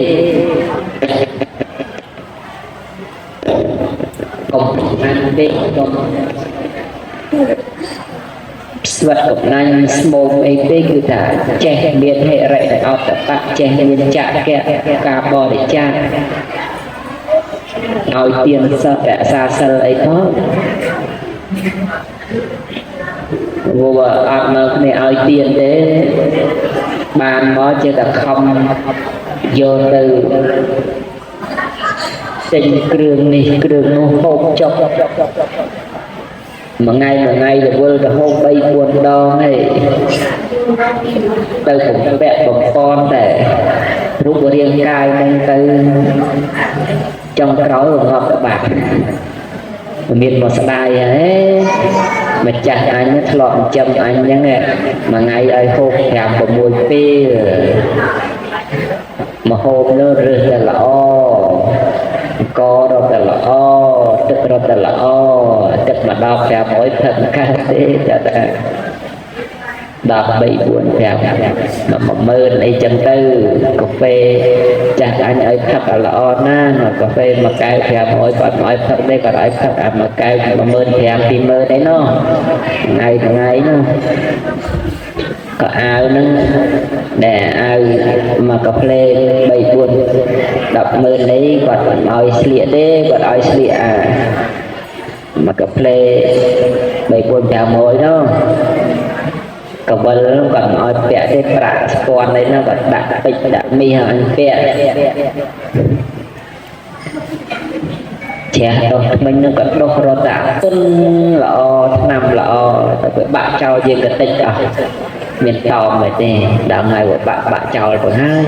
កុំអានទេកុំស្វិតកំណាញ់ស្មោកអីទេគឺថាចេះមានហិរិអតបៈចេះមានចកៈការបរិច្ចាគឲ្យទានសិលរក្សាសិលអីផងព្រោះអត់នៅគ្នាឲ្យទានទេបានមកចេះតែខំយកទៅទិញគ្រឿងនេះគ្រឿងនោះហូបចុកមួយថ្ងៃមួយថ្ងៃរវល់ទៅហូប3 4ដងហើយទៅបំពាក់បំពន់តែរូបរាងកាយនឹងទៅចុងក្រោយងាប់ទៅបាត់មានមកស្ដាយហើយម្ចាស់អញធ្លាប់ចិញ្ចឹមអញហ្នឹងមួយថ្ងៃឲ្យហូប5 6ពេលមកហូបនោះរើសតែល្អករត់តែល្អទឹករត់តែល្អទឹកម្ដង500ផឹកកើតទេចាតា10 3 4 5 10000អីចឹងទៅកាហ្វេចាស់អញឲ្យផឹកឲ្យល្អណាស់កាហ្វេមួយកែវ500គាត់មិនឲ្យផឹកទេគាត់ឲ្យផឹកអាមួយកែវ15000 20000អីណោះថ្ងៃថ្ងៃនោះក៏អាវហ្នឹងដែលអាវមកកាផ្លេ3 4 100000នេះគាត់មិនឲ្យស្លៀកទេគាត់ឲ្យស្លៀកអាមកកាផ្លេ3 4 500នោះកវិលគាត់មិនឲ្យពាក់ទេប្រាក់ស្ពាន់អីហ្នឹងគាត់ដាក់ពេជ្រដាក់មាសឲ្យអញពាក់ជ្រះដុសថ្មិញហ្នឹងគាត់ដុសរត់តែទុនល្អឆ្នាំល្អតែវាបាក់ចោលយើងក៏តិចអស់មានតមអីទេដល់ថ្ងៃវាបាក់ចោលទៅហើយ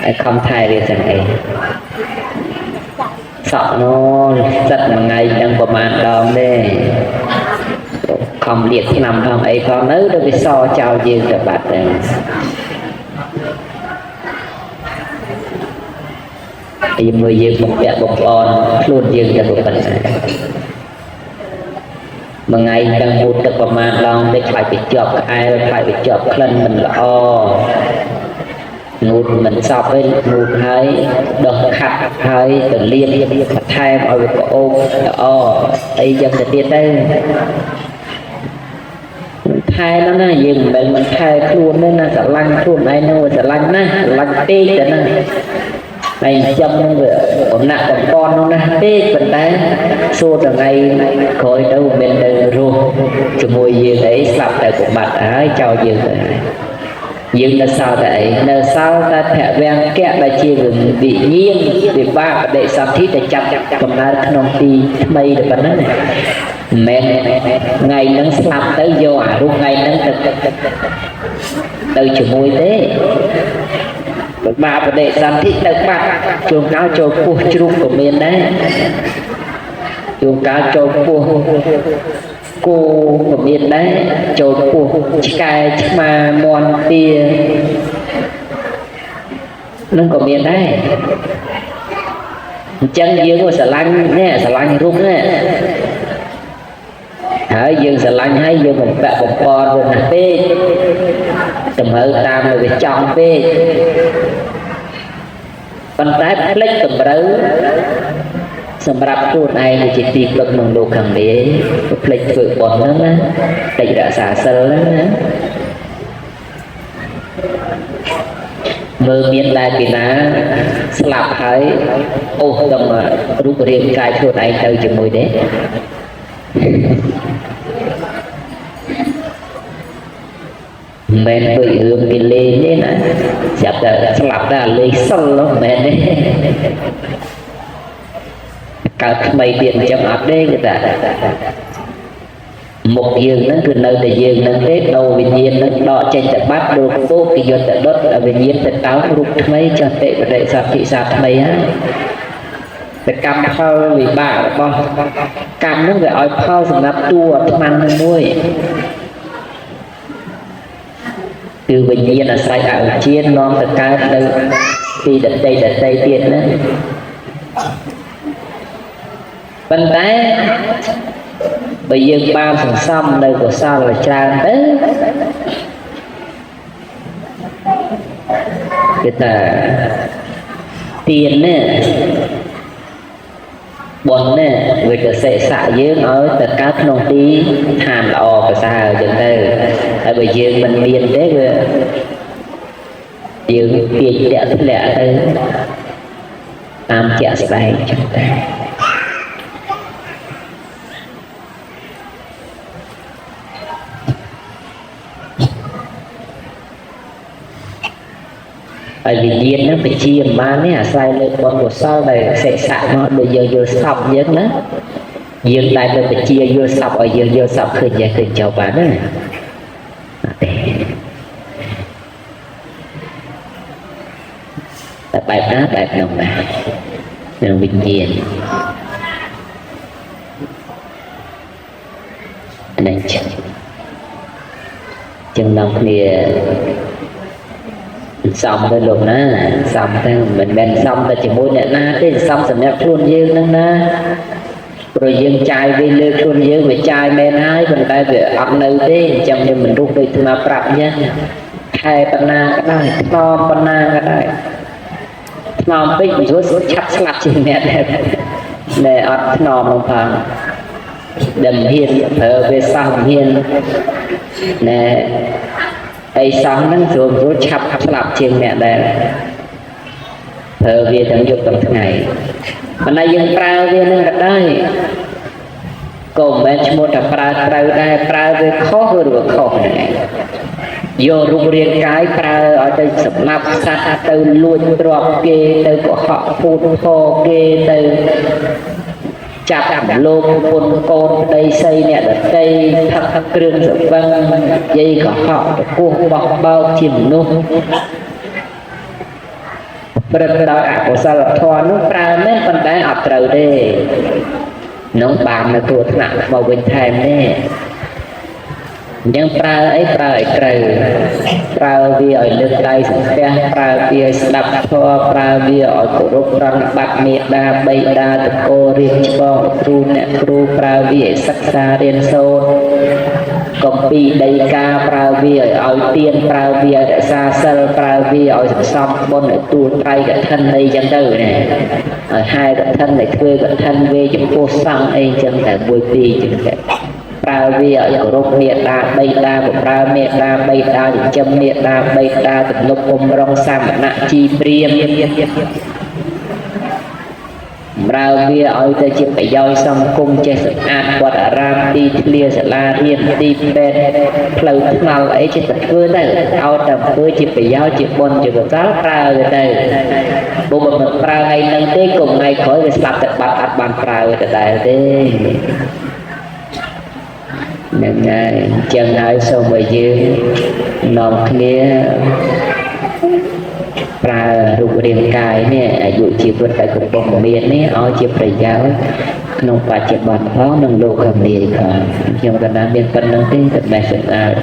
ហើយខំថែវាចឹងអីសក់នោះសិតមួយថ្ងៃនឹងប្រហែលដងទេខំលាបឆ្នាំផងអីផងនៅដល់វាសចោលយើងទៅបាត់ទៅហើយមើលយើងបំពាក់បំពន់ខ្លួនយើងទៅប៉ុណ្ណាមួយថ្ងៃទាំងមូលទឹកប្រមាណដងទេខ្លាចវាជាប់ក្អែលខ្លាចវាជាប់ក្លិនមិនល្អងូតមិនសពទេងូតហើយដោះខាត់ហើយទៅលាបបន្ថែមឲ្យវាក្អូបល្អអីចឹងទៅទៀតទៅថែហ្នឹងណាយើងមិនមែនមិនថែខ្លួនទេណាស្រឡាញ់ខ្លួនឯងហ្នឹងវាស្រឡាញ់ណាស់ស្រឡាញ់ពេកទៅហ្នឹងហើយចំហ្នឹងវាបំណាក់បំពន់នោះណាពេកប៉ុន្តែសួរថ្ងៃក្រោយទៅមិនទៅរស់ជាមួយយើងអីស្លាប់ទៅបំបត្តិហើយចោលយើងទៅហើយយើងនៅសល់តែអីនៅសល់តែភវង្គៈដែលជាវិញ្ញាណវិបាកបដិសន្ធិដែលចាប់កំណើតក្នុងទីថ្មីទៅប៉ុណ្ណឹងមិនមែនថ្ងៃហ្នឹងស្លាប់ទៅយកអារូបថ្ងៃហ្នឹងទៅជាមួយទេវិបាកបដិសន្ធិទៅបាត់ជួនកាលចូលពោះជ្រូកក៏មានដែរជួនកាលចូលពោះគោក៏មានដែរចូលពោះឆ្កែឆ្មាមាន់ទានឹងក៏មានដែរអញ្ចឹងយើងក៏ស្រឡាញ់នេះស្រឡាញ់រូបនេះហើយយើងស្រឡាញ់ហើយយើងបំពាក់បំពន់វាណាស់ពេកតម្រូវតាមវាចង់ពេកប៉ុន្តែផ្លេចតម្រូវសម្រាប់ខ្លួនឯងជាទីពឹងក្នុងលោកខាងនេះផ្លេចធ្វើបុណ្យហ្នឹងណាផ្លេចរក្សាសិលហ្នឹងណាមើលមានដែរពីណាស្លាប់ហើយអូសដល់រូបរាងកាយខ្លួនឯងទៅជាមួយទេមិនដូចរឿងគេលេងទេណាស្រាប់តែស្លាប់តែលេងសិលនោះមិនមែនទេកើតថ្មីទៀតអញ្ចឹងអត់ទេគឺថា មុខយើងហ្នឹងគឺនៅតែយើងហ្នឹងទេដូរវិញ្ញាណហ្នឹងដកចេញទៅបាត់ដូរពោគេយកទៅដុតឲ្យវិញ្ញាណទៅតោងរូបថ្មីចុះតិបដិសន្ធិសាថ្មីហើយតែកម្មផលវិបាករបស់កម្មហ្នឹងវាឲ្យផលសម្រាប់តួអាត្មាហ្នឹងមួយគឺវិញ្ញាណអាស្រ័យអវិជ្ជានាំទៅកើតនៅទីដតីដតីទៀតណាប៉ុន្តែបើយើងបានសន្សំនៅកុសលច្រើនទៅគេថាទាននេះបុណ្យនេះវាទៅសេសៈយើងឲ្យទៅកើតក្នុងទីឋានល្អប្រសើរចឹងទៅហើយបើយើងមិនមានទេវាយើងទាញតាក់ធ្លាក់ទៅតាមជាក់ស្ដែងចឹងទៅហើយវិញ្ញាណហ្នឹងបជាមិនបានទេអាស្រ័យលើបុណ្យកុសលដែលសេសៈមកដូចយើងយល់សពយើងណាយើងដែលទៅបជាយល់សពឲ្យយើងយល់សពឃើញយ៉ាងឃើញចូលបានណាអត់ទេតែបែបណាបែបនោះណានឹងវិញ្ញាណហ្នឹងចឹងនាំគ្នាសំទៅលោកណាសំទៅមិនមែនសំតែជាមួយអ្នកណាទេសំសម្រាប់ខ្លួនយើងហ្នឹងណាព្រោះយើងចាយវាលើខ្លួនយើងវាចាយមែនហើយប៉ុន្តែវាអត់នៅទេអញ្ចឹងយើងមិនរស់ដូចអាត្មាប្រាប់អញ្ចឹងខែប៉ុណ្ណាក៏ដោយថ្នមប៉ុណ្ណាក៏ដោយថ្នមពេកមិនស្រួលឆាប់ស្លាប់ជាងអ្នកដែលអត់ថ្នមនោះផងដែលមិនហ៊ានប្រើវាសោះមិនហ៊ានណែអីសោះហ្នឹងស្រួលឆាប់ស្លាប់ជាងអ្នកដែលប្រើវាទាំងយប់ទាំងថ្ងៃប៉ុន្តែយើងប្រើវានឹងក៏ដែរក៏មិនមែនឈ្មោះថាប្រើត្រូវដែរប្រើវាខុសឬវាខុសហ្នឹងឯងយករូបរាងកាយប្រើឲ្យទៅសម្លាប់សត្វទៅលួចទ្រព្យគេទៅកុហកពូតផគេទៅចាប់លោកពុនកូនប្តីស្រីអ្នកដតីផឹកគ្រឿងសវឹងយាយកុហកតគោះបោះបោកជាមនុស្សព្រឹត្តដោយអកុសលធម៌នោះប្រើមែនប៉ុន្តែអត់ត្រូវទេនោះបាននៅគ្រោះថ្នាក់មកវិញថែមទេអញ្ចឹងប្រើអីប្រើឲ្យត្រូវប្រើវាឲ្យលើកដៃសំពះប្រើវាឲ្យស្ដាប់ធម៌ប្រើវាឲ្យគោរពប្រណិប័តមេដាបៃតាតកោរៀបច្បងគ្រូអ្នកគ្រូប្រើវាឲ្យសិក្សារៀនសូត្រកំពីដីកាប្រើវាឲ្យទានប្រើវាឲ្យរក្សាសិលប្រើវាឲ្យសន្សំបុណ្យឲ្យទួលត្រៃកឋិនអីចឹងទៅណាឲ្យហែកឋិនឲ្យធ្វើកឋិនវេចំពោះសង្ឃអីចឹងតែមួយពីរចឹងទៅប្រើវាឲ្យគោរពមេដាបៃតាបម្រើមេដាបៃតាចិញ្ចឹមមេដាបៃតាទំនប់បំរុងសាមណៈជីព្រាមប្រើវាឲ្យទៅជាប្រយោជន៍សង្គមចេះសម្អាតវត្តអារាមទីធ្លាសាលារៀនទីពេទ្យផ្លូវថ្នល់អីចេះតែធ្វើទៅឲ្យតែធ្វើជាប្រយោជន៍ជាបុណ្យជាកុសលប្រើវាទៅបើមិនប្រើថ្ងៃហ្នឹងទេកុំថ្ងៃក្រោយវាស្លាប់តែបាត់អត់បានប្រើវាដដែលទេហ្នឹងហើយអញ្ចឹងហើយសូមឲ្យយើងនាំគ្នាប្រើរូបរាងកាយនេះអាយុជីវិតដែលកំពុងមាននេះឲ្យជាប្រយោជន៍ក្នុងបច្ចុប្បន្នផងនិងលោកខាងនេះផងខ្ញុំកណ្ដាលមានប៉ុណ្្នឹងទេតែបែរសម្អាត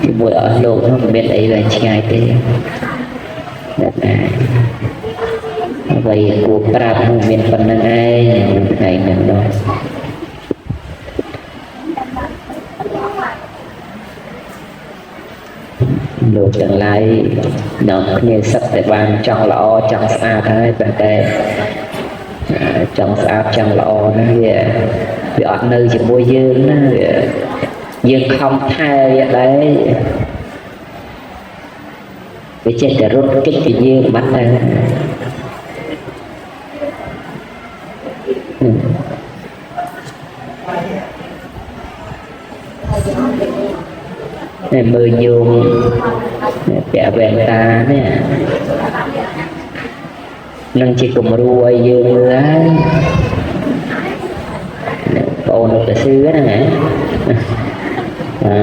ជាមួយអស់លោកនោះមិនមានអីវែងឆ្ងាយទេណាអ្វីគួរប្រាប់នោះមានប៉ុណ្្នឹងឯងថ្ងៃនេះនោះលោកទាំងឡាយនាំគ្នាសឹកតែបានចង់ល្អចង់ស្អាតហើយប៉ុន្តែចង់ស្អាតចង់ល្អហ្នឹងវាអត់នៅជាមួយយើងណាយើងខំថែវាដែរវាចេះតែរត់គេចពីយើងបាត់ទៅ នេះមើលញោមពាក់វ៉ែនតានេះនឹងជាគំរូឲ្យយើងមើលហើយបងអូនទៅសឿហ្នឹងហ៎ អឺ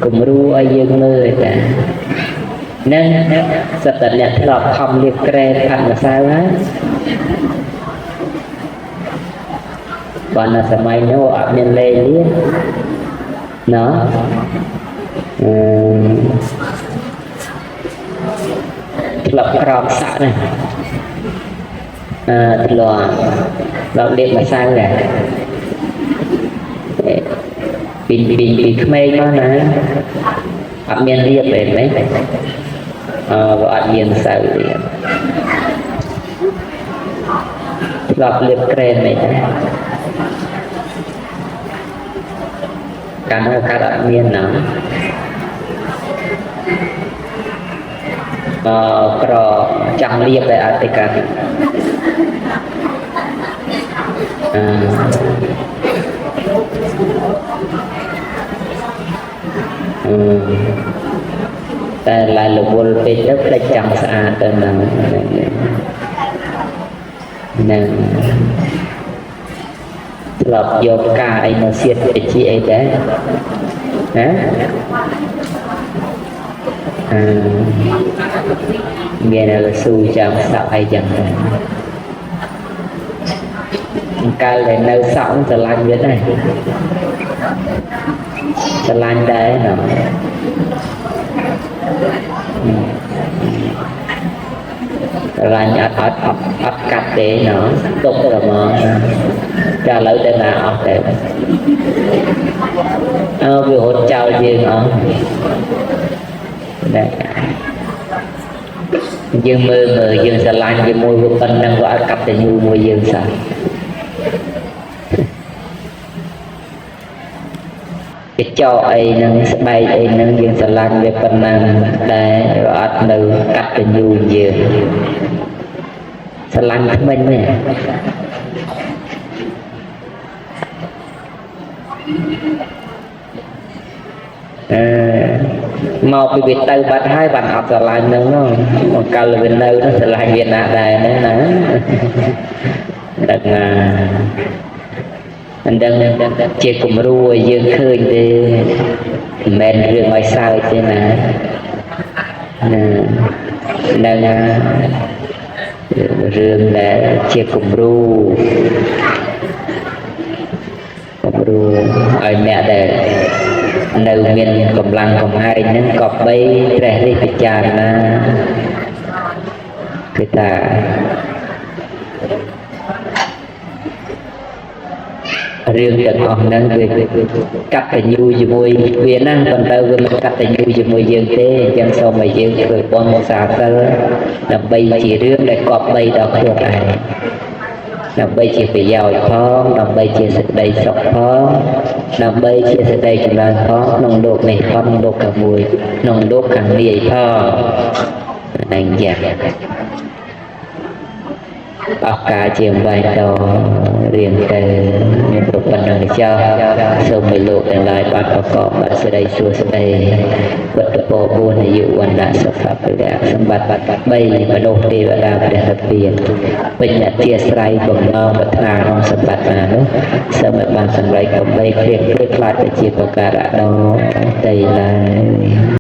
គំរូឲ្យយើងមើលតាហ្នឹងសិតតែអ្នកធ្លាប់ខំលាបក្រែផាត់ម្សៅហើយបើនៅសម័យនោះអត់មានលេលាណោះអឺធ្លាប់ក្រោមសាក់ណាអឺធ្លាប់ដល់លាបម្សៅដែរពីពីពីក្មេងមកណាអត់មានរៀបទេមែនអឺវាអត់មានម្សៅរៀបធ្លាប់លាបក្រែមអីដែរកាលនោះកាត់អត់មានណាអឺក្រចង់លាបតែអត់ទេកាត់អឺតែឡាយរវល់ពេកទៅផ្លេចចង់ស្អាតទៅហ្នឹងហ្នឹងធ្លាប់យកផ្កាអីមកសៀតទៅជាអីដែរណាអឺមានលស៊ូចាំសក់អីចឹងដែរកាលដែលនៅសក់ស្រឡាញ់វាដែរស្រឡាញ់ដែរណ៎ស្រឡាញ់អត់អត់អត់កាត់ទេណ៎ទុកតែមកចាឥឡូវទៅណាអស់ទៅអើវារត់ចោលយើងអស់ដែរយើងមើលមើលយើងស្រឡាញ់ជាមួយវាប៉ុណ្ណឹងវាអត់កាត់តែញូមួយយើងសោះកញ្ចក់អីនឹងស្បែកអីនឹងយើងស្រឡាញ់វាប៉ុណ្ណឹងតែវាអត់នៅកាត់កញូយើងស្រឡាញ់ថ្មិញទេអឺមកពីវាទៅបាត់ហើយបានអត់ស្រឡាញ់នឹងមកកាលវានៅនោះស្រឡាញ់វាណាស់ដែរណាដឹងណាអញ្ចឹងជាគំរូឲ្យយើងឃើញទេមិនមែនរឿងឲ្យសើចទេណាណានឹងរឿងដែលជាគំរូគំរូឲ្យអ្នកដែលនៅមានកម្លាំងកំហែងហ្នឹងក៏បីត្រេះរិះពិចារណាគឺថារឿងទាំងអស់ហ្នឹងវាកតញ្ញូជាមួយវាណាប៉ុន្តែវាមិនកតញ្ញូជាមួយយើងទេអញ្ចឹងសូមឲ្យយើងធ្វើបុណ្យសាសិលដើម្បីជារឿងដែលគប្បីដល់ខ្លួនឯងដើម្បីជាប្រយោជន៍ផងដើម្បីជាសេចក្តីសុខផងដើម្បីជាសេចក្តីចម្រើនផងក្នុងលោកនេះផងក្នុងលោកខាងមួយក្នុងលោកខាងនេះផងហ្នឹងយ៉ាងអស់កាលជាបែកតរៀនទៅមានប្រពន្ធនឹងចោសូមឲ្យលោកទាំងឡាយបានប្រកបដោយសេរីសួស្តីវត្តពរ4អាយុវណ្ណៈសុខៈពលៈសម្បត្តិ3មនុស្សទេវតាព្រះនិព្វានពេញអធិស្រ័យបំណងប្រាថ្នាក្នុងសម្បត្តិបាននោះសូមឲ្យបានសម្រេចកុំបីគ្រៀងគ្លេខ្លាចទៅជាប្រការៈដល់តីឡើយ។